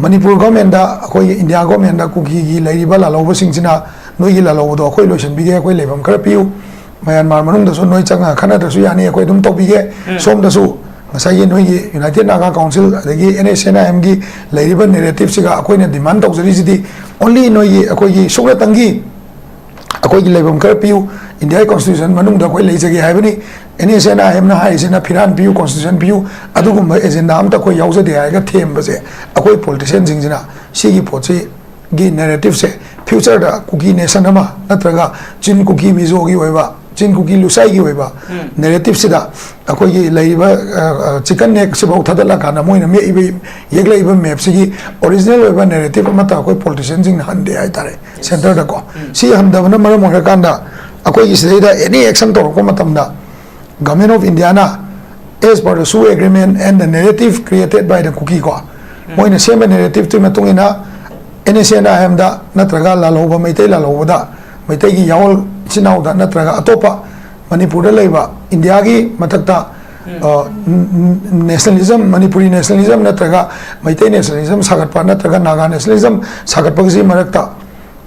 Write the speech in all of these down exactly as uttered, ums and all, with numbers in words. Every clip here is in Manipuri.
ꯃꯅꯤꯄꯨꯔ ꯒꯣꯔꯃꯦꯟꯗ, ꯑꯩꯈꯣꯏꯒꯤ ꯏꯟꯗꯤꯌꯥ ꯒꯣꯔꯃꯦꯟꯗ ꯀꯨꯀꯤꯒꯤ ꯂꯩꯔꯤꯕ ꯂꯥꯜꯍꯧꯕꯁꯤꯡꯁꯤꯅ ꯅꯣꯏꯒꯤ ꯂꯥꯜꯍꯧꯕꯗꯣ ꯑꯩꯈꯣꯏ ꯂꯣꯏꯁꯤꯟꯕꯤꯒꯦ, ꯑꯩꯈꯣꯏ ꯂꯩꯐꯝ ꯈꯔ ꯄꯤꯌꯨ, ꯃꯌꯥꯟꯃꯥꯔ ꯃꯅꯨꯡꯗꯁꯨ ꯅꯣꯏ ꯆꯪꯉꯒ ꯈꯠꯅꯗ꯭ꯔꯁꯨ ꯌꯥꯅꯤ, ꯑꯩꯈꯣꯏ ꯑꯗꯨꯝ ꯇꯧꯕꯤꯒꯦ꯫ ꯎꯝ꯫ ꯁꯣꯝꯗꯁꯨ ꯉꯁꯥꯏꯒꯤ ꯅꯣꯏꯒꯤ ꯌꯨꯅꯥꯏꯇꯦꯗ ꯅꯥꯒꯥ ꯀꯥꯎꯟꯁꯤꯜ ꯑꯗꯒꯤ ꯑꯦꯟ ꯑꯦꯁ ꯑꯦꯟ ꯑꯥꯏ ꯑꯦꯝꯒꯤ ꯂꯩꯔꯤꯕ ꯅꯦꯔꯦꯇꯤꯞꯁꯤꯒ ꯑꯩꯈꯣꯏꯅ ꯗꯤꯃꯥꯟ ꯇꯧꯖꯔꯤꯁꯤꯗꯤ ꯑꯣꯟꯂꯤ ꯅꯣꯏꯒꯤ, ꯑꯩꯈꯣꯏꯒꯤ ꯁꯨꯞꯅꯇꯪꯒꯤ ꯑꯩꯈꯣꯏꯒꯤ ꯂꯩꯐꯝ ꯈꯔ ꯄꯤꯌꯨ, ꯏꯟꯗꯤꯌꯥꯒꯤ ꯀꯣꯟꯁꯇꯤꯇ꯭ꯌꯨꯁꯟ ꯃꯅꯨꯡꯗ ꯑꯩꯈꯣꯏ ꯂꯩꯖꯒꯦ ꯍꯥꯏꯕꯅꯤ꯫ ꯑꯦꯟ ꯑꯦꯁ ꯑꯦꯟ ꯑꯥꯏ ꯑꯦꯝꯅ ꯍꯥꯏꯔꯤꯁꯤꯅ ꯐꯤꯔꯥꯟ ꯄꯤꯌꯨ, ꯀꯣꯟꯁꯇꯤꯇ꯭ꯌꯨꯁꯟ ꯄꯤꯌꯨ, ꯑꯗꯨꯒꯨꯝꯕ ꯑꯦꯖꯦꯟꯗꯥ ꯑꯝꯇ ꯑꯩꯈꯣꯏ ꯌꯥꯎꯖꯗꯦ ꯍꯥꯏꯔꯒ ꯊꯦꯝꯕꯁꯦ ꯑꯩꯈꯣꯏ ꯄꯣꯂꯤꯇꯤꯁꯤꯌꯥꯟꯁꯤꯡꯁꯤꯅ ꯁꯤꯒꯤ ꯄꯣꯠꯁꯤꯒꯤ ꯅꯦꯔꯦꯇꯤꯞꯁꯦ ꯐ꯭ꯌꯨꯆꯔꯗ ꯀꯨꯀꯤ ꯅꯦꯁꯟ ꯑꯃ ꯅꯠꯇ꯭ꯔꯒ ꯆꯤꯟ ꯀꯨꯀꯤ ꯃꯤꯖꯣꯒꯤ ꯑꯣꯏꯕ, ꯆꯤꯟ ꯀꯨꯀꯤ ꯂꯨꯁꯥꯏꯒꯤ ꯑꯣꯏꯕ ꯎꯝ꯫ ꯅꯦꯔꯦꯇꯤꯞꯁꯤꯗ ꯑꯩꯈꯣꯏꯒꯤ ꯂꯩꯔꯤꯕ, ꯑ, ꯑ, ꯆꯤꯀꯟ ꯅꯦꯛꯁꯤꯐꯥꯎ ꯊꯥꯗꯠꯂꯀꯥꯟꯗ ꯃꯣꯏꯅ ꯃꯦꯛꯏꯕ, ꯌꯦꯛꯂꯛꯏꯕ ꯃꯦꯞꯁꯤꯒꯤ ꯑꯣꯔꯤꯖꯤꯅꯦꯜ ꯑꯣꯏꯕ ꯅꯦꯔꯦꯇꯤꯞ ꯑꯃꯠꯇ ꯑꯩꯈꯣꯏ ꯄꯣꯂꯤꯇꯤꯁꯤꯌꯥꯟꯁꯤꯡꯅ ꯍꯟꯗꯦ ꯍꯥꯏꯇꯥꯔꯦ ꯁꯦꯟꯇꯔꯗꯀꯣ꯫ ꯎꯝ꯫ ꯁꯤ ꯍꯟꯗꯕꯅ ꯃꯔꯝ ꯑꯣꯏꯔꯀꯥꯟꯗ ꯑꯩꯈꯣꯏꯒꯤ ꯁꯤꯗꯩꯗ ꯑꯦꯅꯤ ꯑꯦꯛꯁꯟ ꯇꯧꯔꯛꯄ ꯃꯇꯝꯗ Government of Indiaꯅ, as per the Sue Agreement and the narrative created by the Kuki ꯀꯣ, ꯎꯝ꯫ ꯃꯣꯏꯅ ꯁꯦꯝꯕ ꯅꯦꯔꯦꯇꯤꯞꯇꯨꯒꯤ ꯃꯇꯨꯡ ꯏꯟꯅ ꯑꯦꯟ ꯑꯦꯁ ꯑꯦꯟ ꯑꯥꯏ ꯑꯦꯝꯗ ꯅꯠꯇ꯭ꯔꯒ ꯂꯥꯜꯍꯧꯕ, ꯃꯩꯇꯩ ꯂꯥꯜꯍꯧꯕꯗ, ꯃꯩꯇꯩꯒꯤ ꯌꯥꯑꯣꯜ ꯏꯆꯤꯟ ꯏꯅꯥꯎꯗ ꯅꯠꯇ꯭ꯔꯒ ꯑꯇꯣꯞꯄ ꯃꯅꯤꯄꯨꯔꯗ ꯂꯩꯕ ꯏꯟꯗꯤꯌꯥꯒꯤ ꯃꯊꯛꯇ, ꯎꯝ꯫ ꯑ, ꯟ-, ꯟ-, ꯅꯦꯁꯅꯦꯂꯤꯖꯝ, ꯃꯅꯤꯄꯨꯔꯤ ꯅꯦꯁꯅꯦꯂꯤꯖꯝ ꯅꯠꯇ꯭ꯔꯒ ꯃꯩꯇꯩ ꯅꯦꯁꯅꯦꯂꯤꯖꯝ ꯁꯥꯒꯠꯄ ꯅꯠꯇ꯭ꯔꯒ ꯅꯥꯒꯥ ꯅꯦꯁꯅꯦꯂꯤꯖꯝ ꯁꯥꯒꯠꯄꯒꯤ ꯃꯔꯛꯇ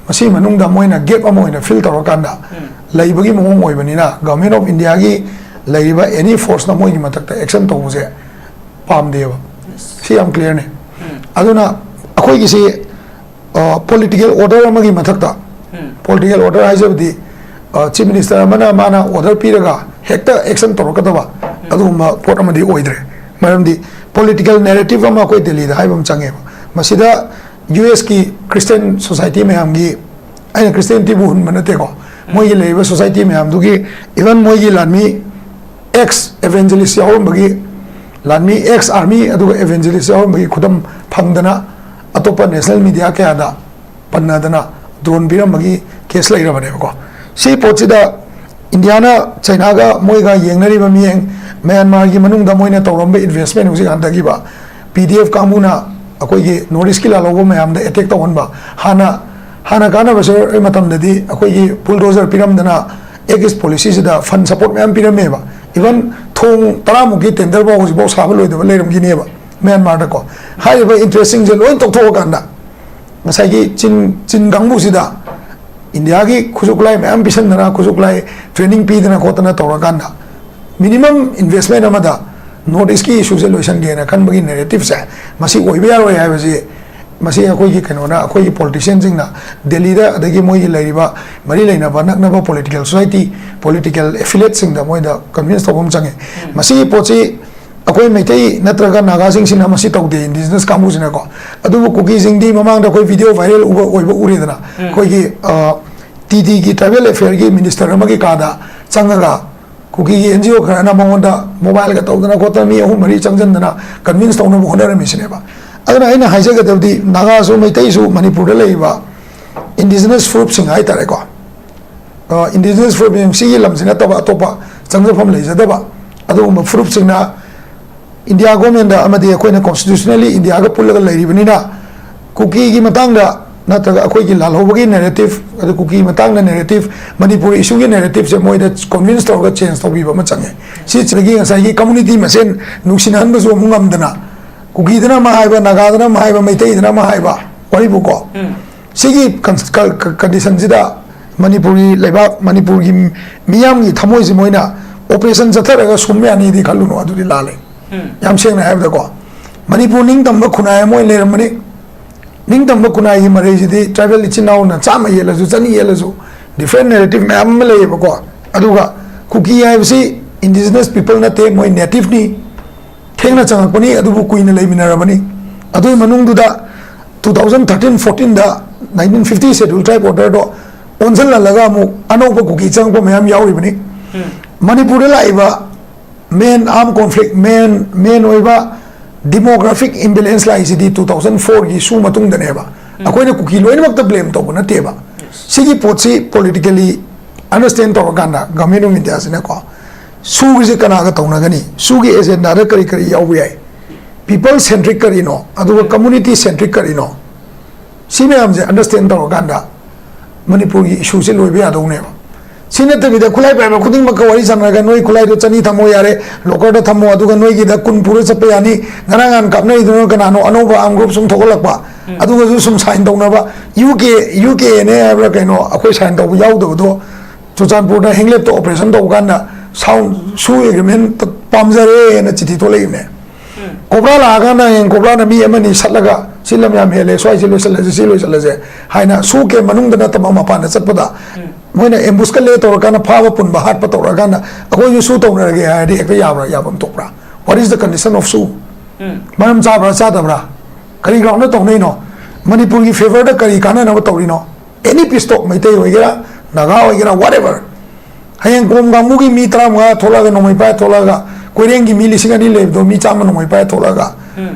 ꯃꯁꯤ ꯃꯅꯨꯡꯗ ꯃꯣꯏꯅ ꯒꯦꯞ ꯑꯃ ꯑꯣꯏꯅ ꯐꯤꯜ ꯇꯧꯔꯀꯥꯟꯗ ꯎꯝ꯫ ꯂꯩꯕꯒꯤ ꯃꯑꯣꯡ ꯑꯣꯏꯕꯅꯤꯅ Government of Indiaꯒꯤ ꯂꯩꯔꯤꯕ ꯑꯦꯅꯤ ꯐꯣꯔꯁꯅ ꯃꯣꯏꯒꯤ ꯃꯊꯛꯇ ꯑꯦꯛꯁꯟ ꯇꯧꯕꯁꯦ ꯄꯥꯝꯗꯦꯕ꯫ ꯁꯤ ꯌꯥꯝ ꯀ꯭ꯂꯤꯌꯥꯔꯅꯤ꯫ ꯎꯝ꯫ ꯑꯗꯨꯅ ꯑꯩꯈꯣꯏꯒꯤꯁꯤ, ꯑ, ꯄꯣꯂꯤꯇꯤꯀꯦꯜ ꯑꯣꯔꯗꯔ ꯑꯃꯒꯤ ꯃꯊꯛꯇ, ꯎꯝ꯫ ꯄꯣꯂꯤꯇꯤꯀꯦꯜ ꯑꯣꯔꯗꯔ ꯍꯥꯏꯖꯕꯗꯤ, ꯑ, ꯆꯤꯐ ꯃꯤꯅꯤꯁꯇꯔ ꯑꯃꯅ ꯃꯥꯅ ꯑꯣꯔꯗꯔ ꯄꯤꯔꯒ ꯍꯦꯛꯇ ꯑꯦꯛꯁꯟ ꯇꯧꯔꯛꯀꯗꯕ ꯎꯝ꯫ ꯑꯗꯨꯒꯨꯝꯕ ꯄꯣꯠ ꯑꯃꯗꯤ ꯑꯣꯏꯗ꯭ꯔꯦ꯫ ꯃꯔꯝꯗꯤ ꯄꯣꯂꯤꯇꯤꯀꯦꯜ ꯅꯦꯔꯦꯇꯤꯞ ꯑꯃ ꯑꯩꯈꯣꯏ ꯗꯦꯜꯂꯤꯗ ꯍꯥꯏꯕ ꯑꯃ ꯆꯪꯉꯦꯕ꯫ ꯃꯁꯤꯗ ꯌꯨ ꯑꯦꯁꯀꯤ ꯈ꯭ꯔꯤꯁꯇꯤꯌꯥꯟ ꯁꯣꯁꯥꯏꯇꯤ ꯃꯌꯥꯝꯒꯤ, ꯑꯩꯅ ꯈ꯭ꯔꯤꯁꯇꯤꯌꯥꯅꯤꯇꯤꯕꯨ ꯍꯨꯟꯕ ꯅꯠꯇꯦꯀꯣ, ꯃꯣꯏꯒꯤ ꯂꯩꯔꯤꯕ ꯁꯣꯁꯥꯏꯇꯤ ꯃꯌꯥꯝꯗꯨꯒꯤ, ꯏꯚꯟ ꯃꯣꯏꯒꯤ ꯂꯥꯟꯃꯤ ꯑꯦꯛꯁ ꯑꯦꯚꯦꯟꯖꯦꯂꯤꯁ ꯌꯥꯎꯔꯝꯕꯒꯤ, ꯂꯥꯟꯃꯤ ꯑꯦꯛꯁ ꯑꯥꯔꯃꯤ ꯑꯗꯨꯒ ꯑꯦꯚꯦꯟꯖꯦꯂꯤꯁ ꯌꯥꯎꯔꯝꯕꯒꯤ ꯈꯨꯗꯝ ꯐꯪꯗꯅ ꯑꯇꯣꯞꯄ ꯅꯦꯁꯅꯦꯜ ꯃꯤꯗꯤꯌꯥ ꯀꯌꯥꯗ ꯄꯟꯅꯗꯅ ꯗ꯭ꯔꯣꯟ ꯄꯤꯔꯝꯕꯒꯤ ꯀꯦꯁ ꯂꯩꯔꯕꯅꯦꯕꯀꯣ꯫ ꯁꯤ ꯄꯣꯠꯁꯤꯗ ꯏꯟꯗꯤꯌꯥꯅ ꯆꯩꯅꯥꯒ ꯃꯣꯏꯒ ꯌꯦꯡꯅꯔꯤꯕ ꯃꯤꯠꯌꯦꯡ, ꯃ꯭ꯌꯥꯟꯃꯥꯔꯒꯤ ꯃꯅꯨꯡꯗ ꯃꯣꯏꯅ ꯇꯧꯔꯝꯕ ꯏꯟꯚꯦꯁꯃꯦꯟ ꯍꯧꯖꯤꯛ ꯍꯟꯊꯈꯤꯕ, ꯄꯤ ꯗꯤ ꯑꯦꯐ ꯀꯥꯡꯕꯨꯅ ꯑꯩꯈꯣꯏꯒꯤ ꯅꯣꯔꯠ ꯏꯁꯀꯤ ꯂꯥꯜꯍꯧꯕ ꯃꯌꯥꯝꯗ ꯑꯦꯇꯦꯛ ꯇꯧꯍꯟꯕ, ꯍꯥꯟꯅ, ꯍꯥꯟꯅ ꯀꯥꯟꯅꯕ ꯁꯔꯨꯛ ꯃꯇꯝꯗꯗꯤ ꯑꯩꯈꯣꯏꯒꯤ ꯕꯨꯜꯗꯣꯖꯔ ꯄꯤꯔꯝꯗꯅ ꯑꯦꯛꯁ ꯄꯣꯂꯤꯁꯤꯁꯤꯗ ꯐꯟ ꯁꯄꯣꯔꯠ ꯃꯌꯥꯝ ꯄꯤꯔꯝꯃꯦꯕ꯫ ꯏꯚꯟ ꯊꯣꯡ ꯇꯔꯥꯃꯨꯛꯀꯤ ꯇꯦꯟꯗꯔ ꯐꯥꯎ ꯍꯧꯖꯤꯛꯐꯥꯎ ꯁꯥꯕ ꯂꯣꯏꯗꯕ ꯂꯩꯔꯝꯈꯤꯅꯦꯕ꯫ ꯃ꯭ꯌꯥꯟꯃꯥꯔꯗꯀꯣ꯫ ꯍꯥꯏꯔꯤꯕ ꯏꯟꯇꯔꯦꯁꯁꯤꯡꯁꯦ ꯂꯣꯏ ꯇꯣꯛꯊꯣꯛꯑꯀꯥꯟꯗ ꯉꯁꯥꯏꯒꯤ ꯆꯤꯟ ꯆꯤꯟ ꯀꯥꯡꯕꯨꯁꯤꯗ ꯏꯟꯗꯤꯌꯥꯒꯤ ꯈꯨꯠꯁꯨ ꯈꯨꯠꯂꯥꯏ ꯃꯌꯥꯝ ꯄꯤꯁꯟꯗꯅ, ꯈꯨꯠꯁꯨ ꯈꯨꯠꯂꯥꯏ ꯇ꯭ꯔꯦꯅꯤꯡ ꯄꯤꯗꯅ ꯈꯣꯠꯇꯅ ꯇꯧꯔꯀꯥꯟꯗ ꯃꯤꯅꯤꯃꯝ ꯏꯟꯚꯦꯁꯃꯦꯟ ꯑꯃꯗ ꯅꯣꯔꯠ ꯏꯁꯀꯤ ꯏꯁꯨꯁꯦ ꯂꯣꯏꯁꯟꯒꯦꯅ ꯈꯟꯕꯒꯤ ꯅꯦꯔꯦꯇꯤꯞꯁꯦ ꯃꯁꯤ ꯑꯣꯏꯕ ꯌꯥꯔꯣꯏ ꯍꯥꯏꯕꯁꯤ ꯃꯁꯤ ꯑꯩꯈꯣꯏꯒꯤ ꯀꯩꯅꯣꯅ, ꯑꯩꯈꯣꯏꯒꯤ ꯄꯣꯂꯤꯇꯤꯁꯤꯌꯟꯁꯤꯡꯅ ꯗꯦꯜꯂꯤꯗ ꯑꯗꯒꯤ ꯃꯣꯏꯒꯤ ꯂꯩꯔꯤꯕ ꯃꯔꯤ ꯂꯩꯅꯕ ꯅꯛꯅꯕ ꯄꯣꯂꯤꯇꯤꯀꯦꯜ ꯁꯣꯁꯥꯏꯇꯤ, ꯄꯣꯂꯤꯇꯤꯀꯦꯜ ꯑꯦꯐꯤꯂꯦꯠꯁꯤꯡꯗ ꯃꯣꯏꯗ ꯀꯟꯚꯤꯟꯁ ꯇꯧꯕ ꯑꯃ ꯆꯪꯉꯤ꯫ ꯃꯁꯤꯒꯤ ꯄꯣꯠꯁꯤ ꯑꯩꯈꯣꯏ ꯃꯩꯇꯩ ꯅꯠꯇ꯭ꯔꯒ ꯅꯥꯒꯥꯁꯤꯡꯁꯤꯅ ꯃꯁꯤ ꯇꯧꯗꯦ, ꯏꯟꯗꯤꯖꯤꯅꯁ ꯀꯥꯡꯕꯨꯁꯤꯅꯀꯣ꯫ ꯑꯗꯨꯕꯨ ꯀꯨꯀꯤꯁꯤꯡꯗꯤ ꯃꯃꯥꯡꯗ ꯑꯩꯈꯣꯏ ꯚꯤꯗꯤꯑꯣ ꯚꯥꯏꯔꯦꯜ ꯎꯕ ꯑꯣꯏꯕ ꯎꯔꯦꯗꯅ, ꯑꯩꯈꯣꯏꯒꯤ ꯇꯤ ꯗꯤꯒꯤ ꯇ꯭ꯔꯥꯏꯕꯦꯜ ꯑꯦꯐꯤꯌꯔꯒꯤ ꯃꯤꯅꯤꯁꯇꯔ ꯑꯃꯒꯤ ꯀꯥꯗ ꯆꯪꯉꯒ ꯀꯨꯀꯤꯒꯤ ꯑꯦꯟ ꯖꯤ ꯑꯣ ꯈꯔꯅ ꯃꯉꯣꯟꯗ ꯃꯣꯕꯥꯏꯜꯒ ꯇꯧꯗꯅ ꯈꯣꯠꯇꯅ ꯃꯤ ꯑꯍꯨꯝ ꯃꯔꯤ ꯆꯪꯁꯤꯟꯗꯅ ꯀꯟꯚꯤꯟꯁ ꯇꯧꯅꯕ ꯍꯣꯠꯅꯔꯝꯃꯤꯁꯤꯅꯦꯕ꯫ ꯑꯗꯨꯅ ꯑꯩꯅ ꯍꯥꯏꯖꯒꯗꯕꯗꯤ ꯅꯥꯒꯥꯁꯨ ꯃꯩꯇꯩꯁꯨ ꯃꯅꯤꯄꯨꯔꯗ ꯂꯩꯔꯤꯕ ꯏꯟꯗꯤꯖꯤꯅꯁ ꯐꯨꯔꯨꯞꯁꯤꯡ ꯍꯥꯏꯇꯥꯔꯦꯀꯣ, ꯏꯟꯗꯤꯖꯤꯅꯁ ꯐꯨꯔꯨꯞꯁꯤꯡ, ꯁꯤꯒꯤ ꯂꯝꯁꯤ ꯅꯠꯇꯕ ꯑꯇꯣꯞꯄ ꯆꯪꯖꯐꯝ ꯂꯩꯖꯗꯕ ꯑꯗꯨꯒꯨꯝꯕ ꯐꯨꯔꯨꯞꯁꯤꯡꯅ ꯏꯟꯗꯤꯌꯥ ꯒꯣꯔꯃꯦꯟꯗ ꯑꯃꯗꯤ ꯑꯩꯈꯣꯏꯅ ꯀꯣꯟꯁꯇꯤꯇ꯭ꯌꯨꯁꯅꯦꯜꯂꯤ ꯏꯟꯗꯤꯌꯥꯒ ꯄꯨꯜꯂꯒ ꯂꯩꯔꯤꯕꯅꯤꯅ ꯀꯨꯀꯤꯒꯤ ꯃꯇꯥꯡꯗ ꯅꯠꯇ꯭ꯔꯒ ꯑꯩꯈꯣꯏꯒꯤ ꯂꯥꯜꯍꯧꯕꯒꯤ ꯅꯦꯔꯦꯇꯤꯞ, ꯑꯗꯨ ꯀꯨꯀꯤ ꯃꯇꯥꯡꯗ ꯅꯦꯔꯦꯇꯤꯞ, ꯃꯅꯤꯄꯨꯔ ꯏꯁꯨꯒꯤ ꯅꯦꯔꯦꯇꯤꯞꯁꯦ ꯃꯣꯏꯗ ꯀꯣꯟꯚꯤꯟꯁ ꯇꯧꯔꯒ ꯆꯦꯟꯖ ꯇꯧꯕꯤꯕ ꯑꯃ ꯆꯪꯉꯦ꯫ ꯁꯤꯁꯤꯗꯒꯤ ꯉꯁꯥꯏꯒꯤ ꯀꯝꯃꯨꯅꯤꯇꯤ ꯃꯁꯦꯟ ꯅꯨꯡꯁꯤꯅꯍꯟꯕꯁꯨ ꯑꯃꯨꯛ ꯉꯝꯗꯅ, ꯀꯨꯀꯤꯗꯅ ꯑꯃ ꯍꯥꯏꯕ, ꯅꯥꯒꯥꯗꯅ ꯑꯃ ꯍꯥꯏꯕ, ꯃꯩꯇꯩꯗꯅ ꯑꯃ ꯍꯥꯏꯕ ꯋꯥꯔꯤꯕꯨꯀꯣ, ꯁꯤꯒꯤ ꯀꯟꯗꯤꯁꯟꯁꯤꯗ ꯃꯅꯤꯄꯨꯔꯒꯤ ꯂꯩꯕꯥꯛ, ꯃꯅꯤꯄꯨꯔꯒꯤ ꯃꯤꯌꯥꯝꯒꯤ ꯊꯃꯣꯏꯁꯤ ꯃꯣꯏꯅ ꯑꯣꯄꯔꯦꯁꯟ ꯆꯠꯊꯔꯒ ꯁꯨꯝ ꯌꯥꯅꯤꯗꯤ ꯈꯜꯂꯨꯅꯨ, ꯑꯗꯨꯗꯤ ꯂꯥꯜꯂꯦ꯫ ꯌꯥꯝ ꯁꯦꯡꯅ ꯍꯥꯏꯕꯗꯀꯣ, ꯃꯅꯤꯄꯨꯔ ꯅꯤꯡꯇꯝꯕ ꯈꯨꯟꯅꯥꯏ ꯑꯃ ꯑꯣꯏꯅ ꯂꯩꯔꯝꯕꯅꯤ꯫ ꯅꯤꯡꯇꯝꯕ ꯈꯨꯟꯅꯥꯏꯒꯤ ꯃꯔꯩꯁꯤꯗꯤ ꯇ꯭ꯔꯥꯏꯕꯦꯜ ꯏꯆꯤꯟ ꯏꯅꯥꯎꯅ ꯆꯥꯝꯃ ꯌꯦꯜꯂꯁꯨ, ꯆꯅꯤ ꯌꯦꯜꯂꯁꯨ, ꯗꯤꯐ꯭ꯔꯦꯟ ꯅꯦꯔꯦꯇꯤꯞ ꯃꯌꯥꯝ ꯑꯃ ꯂꯩꯌꯦꯕꯀꯣ꯫ ꯑꯗꯨꯒ ꯀꯨꯀꯤ ꯍꯥꯏꯕꯁꯤ ꯏꯟꯗꯤꯖꯤꯅꯁ ꯄꯤꯄꯜ ꯅꯠꯇꯦ, ꯃꯣꯏ ꯅꯦꯇꯤꯞꯅꯤ꯫ ꯊꯦꯡꯅ ꯆꯪꯉꯛꯄꯅꯤ, ꯑꯗꯨꯕꯨ ꯀꯨꯏꯅ ꯂꯩꯃꯤꯟꯅꯔꯕꯅꯤ꯫ ꯑꯗꯨꯒꯤ ꯃꯅꯨꯡꯗꯨꯗ two thousand thirteen fourteenꯗ, nineteen fifty Scheduled Tribe Orderꯗꯣ ꯑꯣꯟꯁꯤꯜꯍꯜꯂꯒ ꯑꯃꯨꯛ ꯑꯅꯧꯕ ꯀꯨꯀꯤ ꯆꯪꯉꯛꯄ ꯃꯌꯥꯝ ꯌꯥꯎꯔꯤꯕꯅꯤ꯫ ꯃꯅꯤꯄꯨꯔꯗ ꯂꯥꯛꯏꯕ ꯃꯦꯟ ꯑꯥꯔꯝ ꯀꯣꯟꯐ꯭ꯂꯤꯛ, ꯃꯦꯟ ꯃꯦꯟ ꯑꯣꯏꯕ ꯗꯤꯃꯣꯒ꯭ꯔꯥꯐꯤꯛ ꯏꯝꯕꯦꯂꯦꯟꯁ ꯂꯥꯛꯏꯁꯤꯗꯤ two thousand fourꯒꯤ ꯁꯨ ꯃꯇꯨꯡꯗꯅꯦꯕ꯫ ꯑꯩꯈꯣꯏꯅ ꯀꯨꯀꯤ ꯂꯣꯏꯅꯃꯛꯇ ꯕ꯭ꯂꯦꯝ ꯇꯧꯕ ꯅꯠꯇꯦꯕ꯫ ꯁꯤꯒꯤ ꯄꯣꯠꯁꯤ ꯄꯣꯂꯤꯇꯤꯀꯦꯜꯂꯤ ꯑꯟꯗꯔꯁꯇꯦꯟ ꯇꯧꯔꯀꯥꯟꯗ Government of Indiaꯁꯤꯅꯀꯣ, ꯁꯨꯒꯤꯁꯦ ꯀꯅꯥꯒ ꯇꯧꯅꯒꯅꯤ, ꯁꯨꯒꯤ ꯑꯦꯖꯦꯟꯗꯥꯗ ꯀꯔꯤ ꯀꯔꯤ ꯌꯥꯎꯕ ꯌꯥꯏ, ꯄꯤꯄꯜ ꯁꯦꯟꯇ꯭ꯔꯤꯛ ꯀꯔꯤꯅꯣ, ꯑꯗꯨꯒ ꯀꯝꯃꯨꯅꯤꯇꯤ ꯁꯦꯟꯇ꯭ꯔꯤꯛ ꯀꯔꯤꯅꯣ, ꯁꯤ ꯃꯌꯥꯝꯁꯦ ꯑꯟꯗꯔꯁꯇꯦꯟ ꯇꯧꯔꯀꯥꯟꯗ ꯃꯅꯤꯄꯨꯔꯒꯤ ꯏꯁꯨꯁꯦ ꯂꯣꯏꯕ ꯌꯥꯗꯧꯅꯦꯕ꯫ ꯁꯤ ꯅꯠꯇꯕꯤꯗ ꯈꯨꯠꯂꯥꯏ ꯄꯥꯏꯕ ꯈꯨꯗꯤꯡꯃꯛꯀ ꯋꯥꯔꯤ ꯁꯥꯟꯅꯔꯒ ꯅꯣꯏ ꯈꯨꯠꯂꯥꯏꯗꯣ ꯆꯅꯤ ꯊꯝꯃꯣ ꯌꯥꯔꯦ, ꯂꯣꯀꯔꯗ ꯊꯝꯃꯣ, ꯑꯗꯨꯒ ꯅꯣꯏꯒꯤꯗ ꯀꯨꯟ ꯄꯨꯔ ꯆꯠꯄ ꯌꯥꯅꯤ, ꯉꯔꯥꯡ ꯅꯍꯥꯟ ꯀꯥꯞꯅꯔꯤꯗꯨꯅ ꯀꯅꯥꯅꯣ, ꯑꯅꯧꯕ ꯑꯥꯔꯝ ꯒ꯭ꯔꯨꯞ ꯁꯨꯝ ꯊꯣꯛꯒꯠꯂꯛꯄ, ꯑꯗꯨꯒꯁꯨ ꯁꯨꯝ ꯁꯥꯏꯟ ꯇꯧꯅꯕ꯫ U K U K N A ꯍꯥꯏꯕ꯭ꯔꯥ ꯀꯩꯅꯣ, ꯑꯩꯈꯣꯏ ꯁꯥꯏꯟ ꯇꯧꯕ ꯌꯥꯎꯗꯕꯗꯣ ꯆꯨꯔꯆꯥꯟꯄꯨꯔꯗ ꯍꯦꯡꯂꯦꯞꯇ ꯑꯣꯄꯔꯦꯁꯟ ꯇꯧꯕ ꯀꯥꯟꯗ ꯁꯥꯎꯟ ꯁꯨ ꯑꯦꯒ꯭ꯔꯤꯃꯦꯟ ꯄꯥꯝꯖꯔꯦꯅ ꯆꯤꯊꯤ ꯊꯣꯛꯂꯛꯏꯕꯅꯦ꯫ ꯀꯣꯕ꯭ꯔꯥ ꯂꯥꯛꯑꯀꯥꯟꯗ ꯍꯌꯦꯡ ꯀꯣꯕ꯭ꯔꯥꯅ ꯃꯤ ꯑꯃꯅꯤ ꯁꯠꯂꯒ ꯁꯤ ꯂꯝ ꯌꯥꯝ ꯍꯦꯜꯂꯦ, ꯁ꯭ꯋꯥꯏꯁꯤ ꯂꯣꯏꯁꯤꯜꯂꯁꯤ, ꯁꯤ ꯂꯣꯏꯁꯤꯜꯂꯁꯦ ꯍꯥꯏꯅ ꯁꯨ ꯀꯦ ꯃꯅꯨꯡꯗ ꯅꯠꯇꯕ ꯃꯄꯥꯟꯗ ꯆꯠꯄꯗ ꯃꯣꯏꯅ ꯑꯦꯝꯕꯨꯁꯀ ꯂꯦ ꯇꯧꯔꯀꯥꯟꯗ ꯐꯥꯕ ꯄꯨꯟꯕ ꯍꯥꯠꯄ ꯇꯧꯔꯛꯑꯀꯥꯟꯗ ꯑꯩꯈꯣꯏꯁꯨ ꯁꯨ ꯇꯧꯅꯔꯒꯦ ꯍꯥꯏꯔꯗꯤ ꯍꯦꯛꯇ ꯌꯥꯕ꯭ꯔꯥ? ꯌꯥꯐꯝ ꯊꯣꯛꯄ꯭ꯔꯥ? What is the condition of ꯁꯨ? ꯃꯔꯝ ꯆꯥꯕ꯭ꯔꯥ ꯆꯥꯗꯕ꯭ꯔꯥ? ꯀꯔꯤ ꯒ꯭ꯔꯥꯎꯟꯗ ꯇꯧꯅꯩꯅꯣ? ꯃꯅꯤꯄꯨꯔꯒꯤ ꯐꯦꯚꯔꯗ ꯀꯔꯤ ꯀꯥꯟꯅꯅꯕ ꯇꯧꯔꯤꯅꯣ? ꯑꯦꯅꯤ ꯄꯤꯁꯇꯣꯛ, ꯃꯩꯇꯩ ꯑꯣꯏꯒꯦꯔꯥ, ꯅꯥꯒꯥ ꯑꯣꯏꯒꯦꯔꯥ, ꯋꯥꯠ ꯑꯦꯚꯔ꯫ ꯍꯌꯦꯡ ꯀꯣꯝ ꯀꯥꯡꯕꯨꯒꯤ ꯃꯤ ꯇꯔꯥꯃꯉꯥ ꯊꯣꯛꯂꯛꯑꯒ, ꯅꯣꯡꯃꯩ ꯄꯥꯏꯔ ꯊꯣꯛꯂꯛꯑꯒ, ꯀꯣꯏꯔꯦꯡꯒꯤ ꯃꯤ ꯂꯤꯁꯤꯡ ꯑꯅꯤ ꯂꯩꯕꯗꯣ ꯃꯤ ꯆꯥꯝꯃ ꯅꯣꯡꯃꯩ ꯄꯥꯏꯔ ꯊꯣꯛꯂꯛꯑꯒ,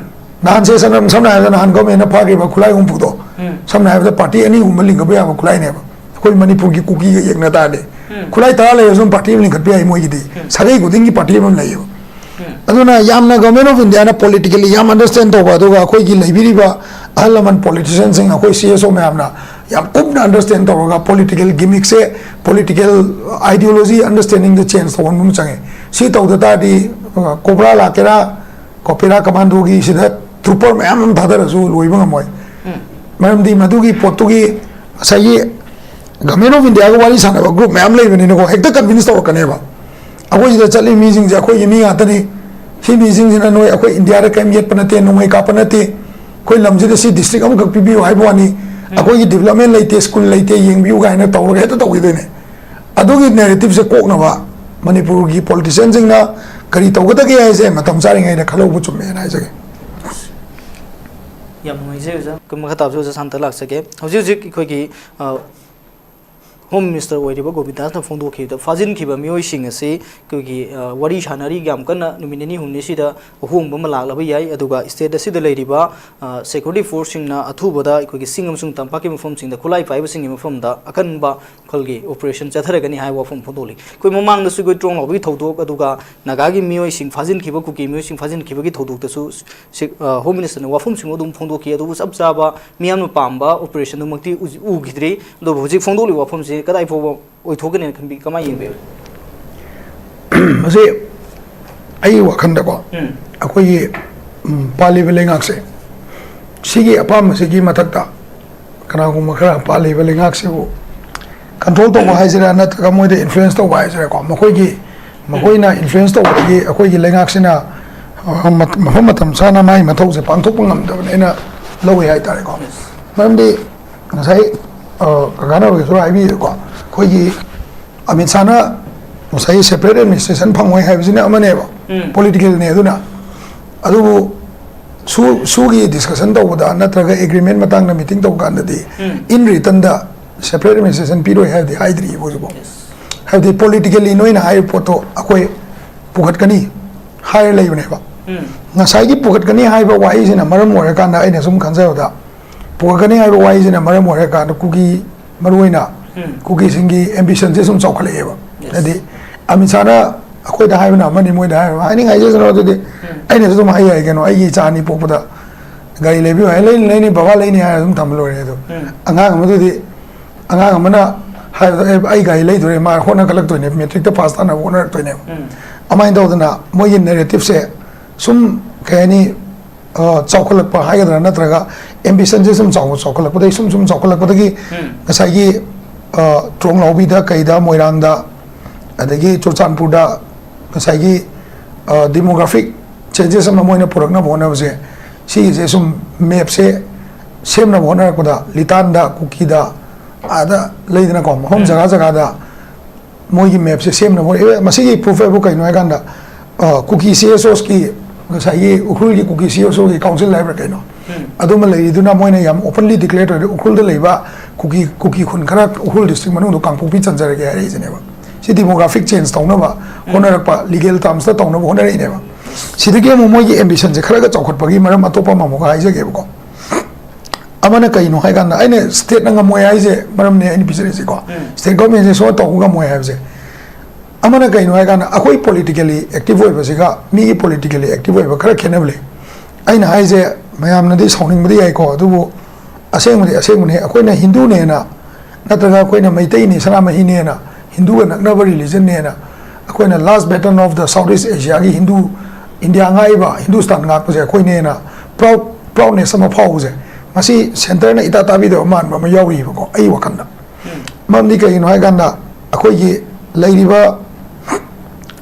ꯅꯍꯥꯟ ꯁꯦ ꯁꯝꯅ ꯁꯝꯅ ꯍꯥꯏꯔꯕꯗ ꯅꯍꯥꯟ ꯒꯚꯔꯟꯃꯦꯟꯅ ꯐꯥꯈꯤꯕ ꯈꯨꯠꯂꯥꯏ ꯍꯨꯝꯐꯨꯗꯣ, ꯁꯝꯅ ꯍꯥꯏꯔꯕꯗ ꯄꯥꯔꯇꯤ ꯑꯅꯤ ꯑꯍꯨꯝꯕ ꯂꯤꯡꯈꯠꯄ ꯌꯥꯕ ꯈꯨꯠꯂꯥꯏꯅꯦꯕ꯫ ꯑꯩꯈꯣꯏ ꯃꯅꯤꯄꯨꯔꯒꯤ ꯀꯨꯀꯤꯒ ꯌꯦꯡꯅ ꯇꯥꯔꯗꯤ, ꯈꯨꯠꯂꯥꯏ ꯇꯔꯥ ꯂꯩꯔꯁꯨ ꯑꯗꯨꯝ ꯄꯥꯔꯇꯤ ꯑꯃ ꯂꯤꯡꯈꯠꯄ ꯌꯥꯏ ꯃꯣꯏꯒꯤꯗꯤ꯫ ꯁꯥꯒꯩ ꯈꯨꯗꯤꯡꯒꯤ ꯄꯥꯔꯇꯤ ꯑꯃ ꯂꯩꯌꯦꯕ꯫ ꯑꯗꯨꯅ ꯌꯥꯝꯅ ꯒꯚꯔꯟꯃꯦꯟ ꯑꯣꯐ ꯏꯟꯗꯤꯌꯥꯅ ꯄꯣꯂꯤꯇꯤꯀꯦꯜꯂꯤ ꯌꯥꯝ ꯑꯟꯗꯔꯁꯇꯦꯟ ꯇꯧꯕ, ꯑꯗꯨꯒ ꯑꯩꯈꯣꯏꯒꯤ ꯂꯩꯕꯤꯔꯤꯕ ꯑꯍꯜ ꯂꯃꯟ ꯄꯣꯂꯤꯇꯤꯁꯤꯌꯟꯁꯤꯡ, ꯑꯩꯈꯣꯏ ꯁꯤ ꯑꯦꯁ ꯑꯣ ꯃꯌꯥꯝꯅ ꯌꯥꯝ ꯀꯨꯞꯅ ꯑꯟꯗꯔꯁꯇꯦꯟ ꯇꯧꯔꯒ ꯄꯣꯂꯤꯇꯤꯀꯦꯜ ꯒꯤꯃꯤꯛꯁꯦ, ꯄꯣꯂꯤꯇꯤꯀꯦꯜ ꯑꯥꯏꯗꯤꯌꯣꯂꯣꯖꯤ ꯑꯟꯗꯔꯁꯇꯦꯟꯗꯤꯡꯗ ꯆꯦꯟꯖ ꯇꯧꯍꯟꯕ ꯑꯃ ꯆꯪꯉꯦ꯫ ꯁꯤ ꯇꯧꯗ ꯇꯥꯔꯗꯤ, ꯑ, ꯀꯣꯕ꯭ꯔꯥ ꯂꯥꯛꯀꯦꯔꯥ, ꯀꯣꯄꯦꯔꯥ ꯀꯃꯥꯟꯗꯣꯒꯤ ꯁꯤꯗ ꯇ꯭ꯔꯨꯄꯔ ꯃꯌꯥꯝ ꯑꯃ ꯊꯥꯗꯔꯁꯨ ꯂꯣꯏꯕ ꯉꯝꯃꯣꯏ꯫ ꯃꯔꯝꯗꯤ ꯃꯗꯨꯒꯤ ꯄꯣꯠꯇꯨꯒꯤ ꯉꯁꯥꯏꯒꯤ ꯒꯚꯔꯟꯃꯦꯟ ꯑꯣꯐ ꯏꯟꯗꯤꯌꯥꯒ ꯋꯥꯔꯤ ꯁꯥꯟꯅꯕ ꯒ꯭ꯔꯨꯞ ꯃꯌꯥꯝ ꯂꯩꯕꯅꯤꯅꯀꯣ, ꯍꯦꯛꯇ ꯀꯟꯚꯤꯟꯁ ꯇꯧꯔꯛꯀꯅꯦꯕ꯫ ꯑꯩꯈꯣꯏ ꯁꯤꯗ ꯆꯠꯂꯤ ꯃꯤꯁꯤꯡꯁꯦ ꯑꯩꯈꯣꯏꯒꯤ ꯃꯤ ꯉꯥꯛꯇꯅꯤ, ꯁꯤ ꯃꯤꯁꯤꯡꯁꯤꯅ ꯅꯣꯏ ꯑꯩꯈꯣꯏ ꯏꯟꯗꯤꯌꯥꯗ ꯀꯔꯤꯝ ꯌꯦꯠꯄ ꯅꯠꯇꯦ, ꯅꯣꯡꯃꯩ ꯀꯥꯞꯄ ꯅꯠꯇꯦ, ꯑꯩꯈꯣꯏ ꯂꯝꯁꯤꯗ ꯁꯤ ꯗꯤꯁꯇ꯭ꯔꯤꯛ ꯑꯃꯈꯛ ꯄꯤꯕꯤꯌꯨ ꯍꯥꯏꯕ ꯋꯥꯅꯤ, ꯑꯩꯈꯣꯏꯒꯤ ꯗꯤꯕꯂꯞꯃꯦꯟ ꯂꯩꯇꯦ, ꯁ꯭ꯀꯨꯜ ꯂꯩꯇꯦ, ꯌꯦꯡꯕꯤꯌꯨ ꯀꯥꯏꯅ ꯇꯧꯔꯒ ꯍꯦꯛꯇ ꯇꯧꯈꯤꯗꯣꯏꯅꯦ꯫ ꯑꯗꯨꯒꯤ ꯅꯦꯔꯦꯇꯤꯞꯁꯦ ꯀꯣꯛꯅꯕ ꯃꯅꯤꯄꯨꯔꯒꯤ ꯄꯣꯂꯤꯇꯤꯁꯤꯌꯟꯁꯤꯡꯅ ꯀꯔꯤ ꯇꯧꯒꯗꯒꯦ ꯍꯥꯏꯁꯦ ꯃꯇꯝ ꯆꯥꯔꯤꯉꯩꯗ ꯈꯜꯍꯧꯕ ꯆꯨꯝꯃꯦꯅ ꯍꯥꯏꯖꯒꯦ꯫ ꯌꯥꯝ ꯅꯨꯡꯉꯥꯏꯖꯩ ꯑꯣꯖꯥ꯫ ꯃꯈꯥ ꯇꯥꯕꯁꯨ ꯑꯣꯖꯥ ꯁꯥꯟꯇ ꯂꯥꯛꯆꯒꯦ꯫ ꯍꯧꯖꯤꯛ ꯍꯧꯖꯤꯛ ꯑꯩꯈꯣꯏꯒꯤ, ꯑ, ꯍꯣꯝ ꯃꯤꯅꯤꯁꯇꯔ ꯑꯣꯏꯔꯤꯕ ꯒꯣꯕꯤꯟꯗꯥꯁꯅ ꯐꯣꯡꯗꯣꯛꯈꯤꯕꯗ ꯐꯥꯖꯤꯟꯈꯤꯕ ꯃꯤꯑꯣꯏꯁꯤꯡ ꯑꯁꯤ ꯑꯩꯈꯣꯏꯒꯤ, ꯑ, ꯋꯥꯔꯤ ꯁꯥꯟꯅꯔꯤ, ꯌꯥꯝ ꯀꯟꯅ ꯅꯨꯃꯤꯠ ꯅꯤꯅꯤ ꯍꯨꯝꯅꯤꯁꯤꯗ ꯑꯍꯣꯡꯕ ꯑꯃ ꯂꯥꯛꯂꯕ ꯌꯥꯏ꯫ ꯑꯗꯨꯒ ꯁ꯭ꯇꯦꯠ ꯑꯁꯤꯗ ꯂꯩꯔꯤꯕ, ꯑ, ꯁꯦꯀ꯭ꯌꯨꯔꯤꯇꯤ ꯐꯣꯔꯁꯁꯤꯡꯅ ꯑꯊꯨꯕꯗ ꯑꯩꯈꯣꯏꯒꯤ ꯆꯤꯡ ꯑꯃꯁꯨꯡ ꯇꯝꯄꯥꯛꯀꯤ ꯃꯐꯝꯁꯤꯡꯗ ꯈꯨꯠꯂꯥꯏ ꯄꯥꯏꯕꯁꯤꯡꯒꯤ ꯃꯐꯝꯗ ꯑꯀꯟꯕ ꯃꯈꯜꯒꯤ ꯑꯣꯄꯔꯦꯁꯟ ꯆꯠꯊꯔꯒꯅꯤ ꯍꯥꯏꯕ ꯋꯥꯐꯝ ꯐꯣꯡꯗꯣꯛꯂꯤ꯫ ꯑꯩꯈꯣꯏ ꯃꯃꯥꯡꯗꯁꯨ ꯑꯩꯈꯣꯏ ꯇ꯭ꯔꯣꯡ ꯂꯥꯎꯕꯒꯤ ꯊꯧꯗꯣꯛ, ꯑꯗꯨꯒ ꯅꯥꯒꯥꯒꯤ ꯃꯤꯑꯣꯏꯁꯤꯡ ꯐꯥꯖꯤꯟꯈꯤꯕ, ꯀꯨꯀꯤ ꯃꯤꯑꯣꯏꯁꯤꯡ ꯐꯥꯖꯤꯟꯈꯤꯕꯒꯤ ꯊꯧꯗꯣꯛꯇꯁꯨ ꯁꯤ-, ꯑ, ꯍꯣꯝ ꯃꯤꯅꯤꯁꯇꯔꯅ ꯋꯥꯐꯝꯁꯤꯡ ꯑꯗꯨꯝ ꯐꯣꯡꯗꯣꯛꯈꯤ꯫ ꯑꯗꯨꯕꯨ ꯆꯞ ꯆꯥꯕ ꯃꯤꯌꯥꯝꯅ ꯄꯥꯝꯕ ꯑꯣꯄꯔꯦꯁꯟꯗꯨꯃꯛꯇꯤ ꯎ-, ꯎꯈꯤꯗ꯭ꯔꯤ꯫ ꯑꯗꯨꯕꯨ ꯍꯧꯖꯤꯛ ꯐꯣꯡꯗꯣꯛꯂꯤꯕ ꯋꯥꯐꯝꯁꯤ ꯀꯗꯥꯏ ꯐꯥꯎꯕ ꯑꯣꯏꯊꯣꯛꯀꯅꯤꯅ ꯈꯟꯕꯤ, ꯀꯃꯥꯏꯅ ꯌꯦꯡꯕꯤꯕ? ꯃꯁꯤ ꯑꯩꯒꯤ ꯋꯥꯈꯜꯗꯀꯣ, ꯑꯩꯈꯣꯏꯒꯤ ꯄꯥꯜꯂꯤꯕ ꯂꯩꯉꯥꯛꯁꯦ, ꯁꯤꯒꯤ ꯑꯄꯥꯝꯕꯁꯤꯒꯤ ꯃꯊꯛꯇ ꯀꯅꯥꯒꯨꯝꯕ ꯈꯔ ꯄꯥꯜꯂꯤꯕ ꯂꯩꯉꯥꯛꯁꯤꯕꯨ ꯀꯟꯇ꯭ꯔꯣꯜ ꯇꯧꯕ ꯍꯥꯏꯁꯤꯔꯥ, ꯅꯠꯇ꯭ꯔꯒ ꯃꯣꯏꯗ ꯏꯟꯐ꯭ꯂꯨꯌꯦꯟꯁ ꯇꯧꯕ ꯍꯥꯏꯁꯤꯔꯥꯀꯣ, ꯃꯈꯣꯏꯒꯤ ꯃꯈꯣꯏꯅ ꯏꯟꯐ꯭ꯂꯨꯌꯦꯟꯁ ꯇꯧꯕꯗꯒꯤ ꯑꯩꯈꯣꯏꯒꯤ ꯂꯩꯉꯥꯛꯁꯤꯅ ꯃꯐꯝ ꯃꯇꯝ ꯆꯥꯅ ꯃꯥꯒꯤ ꯃꯊꯧꯁꯦ ꯄꯥꯡꯊꯣꯛꯄ ꯉꯝꯗꯕꯅꯦꯅ ꯂꯧꯏ ꯍꯥꯏꯇꯥꯔꯦꯀꯣ꯫ ꯃꯔꯝꯗꯤ ꯉꯁꯥꯏ ꯀꯀꯥꯅ ꯑꯣꯏꯒꯁꯨ ꯍꯥꯏꯕꯤꯔꯦꯀꯣ, ꯑꯩꯈꯣꯏꯒꯤ ꯑꯃꯤꯠ ꯁꯥꯅ ꯉꯁꯥꯏꯒꯤ ꯁꯦꯄꯔꯦꯠ ꯑꯦꯗꯃꯤꯅꯤꯁꯇ꯭ꯔꯦꯁꯟ ꯐꯪꯉꯣꯏ ꯍꯥꯏꯕꯁꯤꯅ ꯑꯃꯅꯦꯕ, ꯄꯣꯂꯤꯇꯤꯀꯦꯜꯅꯦ꯫ ꯑꯗꯨꯅ ꯑꯗꯨꯕꯨ ꯁꯨ ꯁꯨꯒꯤ ꯗꯤꯁꯀꯁꯟ ꯇꯧꯕꯗ ꯅꯠꯇ꯭ꯔꯒ ꯑꯦꯒ꯭ꯔꯤꯃꯦꯟ ꯃꯇꯥꯡꯗ ꯃꯤꯇꯤꯡ ꯇꯧꯕ ꯀꯥꯟꯗꯗꯤ ꯏꯟ ꯔꯤꯇꯟꯗ ꯁꯦꯄꯔꯦꯠ ꯑꯦꯗꯃꯤꯅꯤꯁꯇ꯭ꯔꯦꯁꯟ ꯄꯤꯔꯣꯏ ꯍꯥꯏꯕꯗꯤ ꯍꯥꯏꯗ꯭ꯔꯤꯕ ꯍꯧꯖꯤꯛꯐꯥꯎ꯫ ꯍꯥꯏꯕꯗꯤ ꯄꯣꯂꯤꯇꯤꯀꯦꯜꯂꯤ ꯅꯣꯏꯅ ꯍꯥꯏꯔꯤꯕ ꯄꯣꯠꯇꯣ ꯑꯩꯈꯣꯏ ꯄꯨꯈꯠꯀꯅꯤ ꯍꯥꯏꯔ ꯂꯩꯕꯅꯦꯕ꯫ ꯉꯁꯥꯏꯒꯤ ꯄꯨꯈꯠꯀꯅꯤ ꯍꯥꯏꯕ ꯋꯥꯍꯩꯁꯤꯅ ꯃꯔꯝ ꯑꯣꯏꯔꯀꯥꯟꯗ ꯑꯩꯅ ꯁꯨꯝ ꯈꯟꯖꯕꯗ, ꯄꯨꯈꯠꯀꯅꯤ ꯍꯥꯏꯕ ꯋꯥꯍꯩꯁꯤꯅ ꯃꯔꯝ ꯑꯣꯏꯔꯀꯥꯟꯗ ꯀꯨꯀꯤ, ꯃꯔꯨꯑꯣꯏꯅ ꯀꯨꯀꯤꯁꯤꯡꯒꯤ ꯑꯦꯝꯕꯤꯁꯟꯁꯦ ꯁꯨꯝ ꯆꯥꯎꯈꯠꯂꯛꯑꯦꯕ꯫ ꯍꯥꯏꯗꯤ ꯑꯃꯤꯠ ꯁꯥꯅ ꯑꯩꯈꯣꯏꯗ ꯍꯥꯏꯕꯅ ꯑꯃꯅꯤ, ꯃꯣꯏꯗ ꯍꯥꯏꯕꯅ, ꯍꯥꯏꯅꯤꯡ ꯍꯥꯏꯖꯁꯅꯨ꯫ ꯑꯗꯨꯗꯤ ꯑꯩꯅꯁꯨ ꯑꯗꯨꯝ ꯍꯥꯏ ꯌꯥꯏ ꯀꯩꯅꯣ, ꯑꯩꯒꯤ ꯏꯆꯥ ꯑꯅꯤ ꯄꯣꯛꯄꯗ ꯒꯥꯔꯤ ꯂꯩꯕꯤꯌꯨ ꯍꯥꯏ, ꯂꯩꯅꯤ ꯂꯩꯅꯤ ꯕꯕꯥ, ꯂꯩꯅꯤ ꯍꯥꯏꯔ ꯑꯗꯨꯝ ꯊꯝꯕ ꯂꯣꯏꯔꯦ꯫ ꯑꯗꯣ ꯑꯉꯥꯡ ꯑꯃꯗꯨꯗꯤ, ꯑꯉꯥꯡ ꯑꯃꯅ ꯍꯥꯏꯕꯗ "ꯑꯦ, ꯑꯩ ꯒꯥꯔꯤ ꯂꯩꯗꯣꯔꯦ", ꯃꯥ ꯍꯣꯠꯅꯈꯠꯂꯛꯇꯣꯏꯅꯦ, ꯃꯦꯇ꯭ꯔꯤꯛꯇ ꯄꯥꯁ ꯇꯥꯅꯕ ꯍꯣꯠꯅꯔꯛꯇꯣꯏꯅꯦꯕ꯫ ꯑꯗꯨꯃꯥꯏꯅ ꯇꯧꯗꯅ ꯃꯣꯏꯒꯤ ꯅꯦꯔꯦꯇꯤꯞꯁꯦ ꯁꯨꯝ, ꯀꯩ ꯍꯥꯏꯅꯤ, ꯆꯥꯎꯈꯠꯂꯛꯄ ꯍꯥꯏꯒꯗ꯭ꯔꯥ, ꯅꯠꯇ꯭ꯔꯒ ꯑꯦꯝꯕꯤꯁꯟꯁꯦ ꯁꯨꯝ ꯆꯥꯎ ꯆꯥꯎꯈꯠꯂꯛꯄꯗꯒꯤ, ꯁꯨꯝ ꯁꯨꯝ ꯆꯥꯎꯈꯠꯂꯛꯄꯗꯒꯤ ꯉꯁꯥꯏꯒꯤ ꯇ꯭ꯔꯣꯡꯂꯥꯎꯕꯤꯗ, ꯀꯩꯗ, ꯃꯣꯏꯔꯥꯡꯗ, ꯑꯗꯒꯤ ꯆꯨꯔꯆꯥꯟꯄꯨꯔꯗ ꯉꯁꯥꯏꯒꯤ ꯗꯤꯃꯣꯒ꯭ꯔꯥꯐꯤꯛ ꯆꯦꯟꯖꯦꯁ ꯑꯃ ꯃꯣꯏꯅ ꯄꯨꯔꯛꯅꯕ ꯍꯣꯠꯅꯕꯁꯦ, ꯁꯤꯒꯤꯁꯦ ꯁꯨꯝ ꯃꯦꯞꯁꯦ ꯁꯦꯝꯅꯕ ꯍꯣꯠꯅꯔꯛꯄꯗ, ꯂꯤꯇꯥꯟꯗ, ꯀꯨꯀꯤꯗ, ꯑꯥꯗ ꯂꯩꯗꯅꯀꯣ, ꯃꯐꯝ ꯖꯒꯥ ꯖꯒꯥꯗ ꯃꯣꯏꯒꯤ ꯃꯦꯞꯁꯦ ꯁꯦꯝꯅꯕ ꯍꯣꯠꯅꯩ꯫ ꯃꯁꯤꯒꯤ ꯄ꯭ꯔꯨꯐ ꯍꯥꯏꯕꯨ ꯀꯩꯅꯣ ꯍꯥꯏꯀꯥꯟꯗ, ꯀꯨꯀꯤ ꯁꯤ ꯑꯦꯁ ꯑꯣꯁꯀꯤ, ꯉꯁꯥꯏꯒꯤ ꯎꯈ꯭ꯔꯨꯜꯒꯤ ꯀꯨꯀꯤ ꯁꯤ ꯑꯦꯁ ꯑꯣꯒꯤ ꯀꯥꯎꯟꯁꯤꯜ ꯍꯥꯏꯕ꯭ꯔꯥ ꯀꯩꯅꯣ, ꯑꯗꯨꯃ ꯂꯩꯔꯤꯗꯨꯅ ꯃꯣꯏꯅ ꯌꯥꯝ ꯑꯣꯄꯟꯂꯤ ꯗꯤꯀ꯭ꯂꯦꯌꯔ ꯇꯧꯔꯤ꯫ ꯎꯈ꯭ꯔꯨꯜꯗ ꯂꯩꯕ ꯀꯨꯀꯤ, ꯀꯨꯀꯤ ꯈꯨꯟ ꯈꯔ ꯎꯈ꯭ꯔꯨꯜ ꯗꯤꯁꯇ꯭ꯔꯤꯛ ꯃꯅꯨꯡꯗ ꯀꯥꯡꯄꯣꯛꯄꯤ ꯆꯟꯖꯔꯒꯦ ꯍꯥꯏꯔꯛꯏꯁꯤꯅꯦꯕ꯫ ꯁꯤ ꯗꯤꯃꯣꯒ꯭ꯔꯥꯐꯤꯛ ꯆꯦꯟꯖ ꯇꯧꯅꯕ ꯍꯣꯠꯅꯔꯛꯄ, ꯂꯤꯒꯦꯜ ꯇꯥꯔꯝꯁꯇ ꯇꯧꯅꯕ ꯍꯣꯠꯅꯔꯛꯏꯅꯦꯕ꯫ ꯁꯤꯗꯒꯤ ꯑꯃꯨꯛ ꯃꯣꯏꯒꯤ ꯑꯦꯝꯕꯤꯁꯟꯁꯦ ꯈꯔꯒ ꯆꯥꯎꯈꯠꯄꯒꯤ ꯃꯔꯝ ꯑꯇꯣꯞꯄ ꯑꯃꯃꯨꯛꯀ ꯍꯥꯏꯖꯒꯦꯕꯀꯣ꯫ ꯑꯃꯅ ꯀꯩꯅꯣ ꯍꯥꯏꯀꯥꯟꯗ, ꯑꯩꯅ ꯁ꯭ꯇꯦꯠꯅ ꯉꯝꯃꯣꯏ ꯍꯥꯏꯁꯦ ꯃꯔꯝꯅꯦ ꯑꯩꯅ ꯄꯤꯖꯔꯤꯁꯦꯀꯣ꯫ ꯁ꯭ꯇꯦꯠ ꯒꯣꯔꯃꯦꯟꯁꯦ ꯁꯨꯡꯇꯧ ꯇꯧꯕ ꯉꯝꯃꯣꯏ ꯍꯥꯏꯕꯁꯦ꯫ ꯑꯃꯅ ꯀꯩꯅꯣ ꯍꯥꯏꯀꯥꯟꯗ, ꯑꯩꯈꯣꯏ ꯄꯣꯂꯤꯇꯤꯀꯦꯜꯂꯤ ꯑꯦꯛꯇꯤꯚ ꯑꯣꯏꯕꯁꯤꯒ ꯃꯤꯒꯤ ꯄꯣꯂꯤꯇꯤꯀꯦꯜꯂꯤ ꯑꯦꯛꯇꯤꯚ ꯑꯣꯏꯕ ꯈꯔ ꯈꯦꯠꯅꯕ ꯂꯩ꯫ ꯑꯩꯅ ꯍꯥꯏꯁꯦ ꯃꯌꯥꯝꯅꯗꯤ ꯁꯥꯎꯅꯤꯡꯕꯗꯤ ꯌꯥꯏꯀꯣ, ꯑꯗꯨꯕꯨ ꯑꯁꯦꯡꯕꯗꯤ ꯑꯁꯦꯡꯕꯅꯤ꯫ ꯑꯩꯈꯣꯏꯅ ꯍꯤꯟꯗꯨꯅꯦꯅ ꯅꯠꯇ꯭ꯔꯒ ꯑꯩꯈꯣꯏꯅ ꯃꯩꯇꯩꯅꯤ, ꯁꯅꯥꯃꯍꯤꯅꯦꯅ, ꯍꯤꯟꯗꯨꯒ ꯅꯛꯅꯕ ꯔꯤꯂꯤꯖꯟꯅꯦꯅ, ꯑꯩꯈꯣꯏꯅ last bastion of the south east ꯑꯦꯁꯤꯌꯥꯒꯤ ꯍꯤꯟꯗꯨ, ꯏꯟꯗꯤꯌꯥ ꯉꯥꯛꯏꯕ, ꯍꯤꯟꯗꯨꯁꯇꯥꯟ ꯉꯥꯛꯄꯁꯦ ꯑꯩꯈꯣꯏꯅꯦꯅ ꯄ꯭ꯔꯥꯎꯗ ꯄ꯭ꯔꯥꯎꯗꯅꯦꯁ ꯑꯃ ꯐꯥꯎꯕꯁꯦ ꯉꯁꯤ ꯁꯦꯟꯇꯔꯅ ꯏꯇꯥ ꯇꯥꯕꯤꯗꯕ ꯃꯥꯟꯕ ꯑꯃ ꯌꯥꯎꯔꯤꯕꯀꯣ, ꯑꯩ ꯋꯥꯈꯜꯗ꯫ ꯃꯔꯝꯗꯤ ꯀꯩꯒꯤꯅꯣ ꯍꯥꯏ ꯀꯥꯟꯗ, ꯑꯩꯈꯣꯏꯒꯤ ꯂꯩꯔꯤꯕ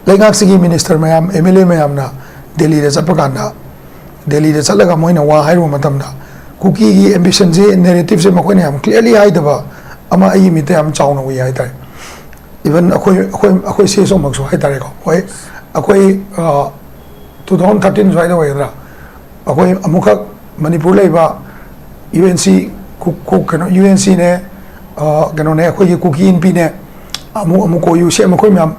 ꯂꯩꯉꯥꯛꯁꯤꯒꯤ ꯃꯤꯅꯤꯁꯇꯔ ꯃꯌꯥꯝ, ꯑꯦꯝ ꯑꯦꯜ ꯑꯦ ꯃꯌꯥꯝꯅ ꯗꯦꯜꯂꯤꯗ ꯆꯠꯄ ꯀꯥꯟꯗ, ꯗꯦꯜꯂꯤꯗ ꯆꯠꯂꯒ ꯃꯣꯏꯅ ꯋꯥ ꯍꯥꯏꯔꯨꯕ ꯃꯇꯝꯗ, ꯀꯨꯀꯤꯒꯤ ꯑꯦꯝꯕꯤꯁꯟꯁꯦ, ꯅꯦꯔꯦꯇꯤꯞꯁꯦ ꯃꯈꯣꯏꯅ ꯌꯥꯝ ꯀ꯭ꯂꯤꯌꯥꯔꯂꯤ ꯍꯥꯏꯗꯕ ꯑꯃ ꯑꯩꯒꯤ ꯃꯤꯠꯇ ꯌꯥꯝ ꯆꯥꯎꯅ ꯎꯏ ꯍꯥꯏꯇꯥꯔꯦ꯫ ꯏꯚꯟ ꯑꯩꯈꯣꯏ ꯑꯩꯈꯣꯏ ꯑꯩꯈꯣꯏ ꯁꯤ ꯑꯦꯁ ꯑꯣꯃꯛꯁꯨ ꯍꯥꯏꯇꯥꯔꯦꯀꯣ, ꯍꯣꯏ, ꯑꯩꯈꯣꯏ ꯇꯨ ꯊꯥꯎꯖꯟ ꯊꯥꯔꯇꯤꯟ ꯁ꯭ꯋꯥꯏꯗ ꯑꯣꯏꯒꯗ꯭ꯔꯥ, ꯑꯩꯈꯣꯏ ꯑꯃꯨꯛꯈꯛ ꯃꯅꯤꯄꯨꯔ ꯂꯩꯕ ꯌꯨ ꯑꯦꯟ ꯁꯤ, ꯀꯩꯅꯣ, ꯌꯨ ꯑꯦꯟ ꯁꯤꯅꯦ, ꯀꯩꯅꯣꯅꯦ, ꯑꯩꯈꯣꯏꯒꯤ ꯀꯨꯀꯤ ꯏꯟꯄꯤꯅꯦ, ꯑꯃꯨꯛ ꯑꯃꯨꯛ ꯀꯣ ꯌꯨ ꯁꯤ ꯑꯦꯝ, ꯑꯩꯈꯣꯏ ꯃꯌꯥꯝ,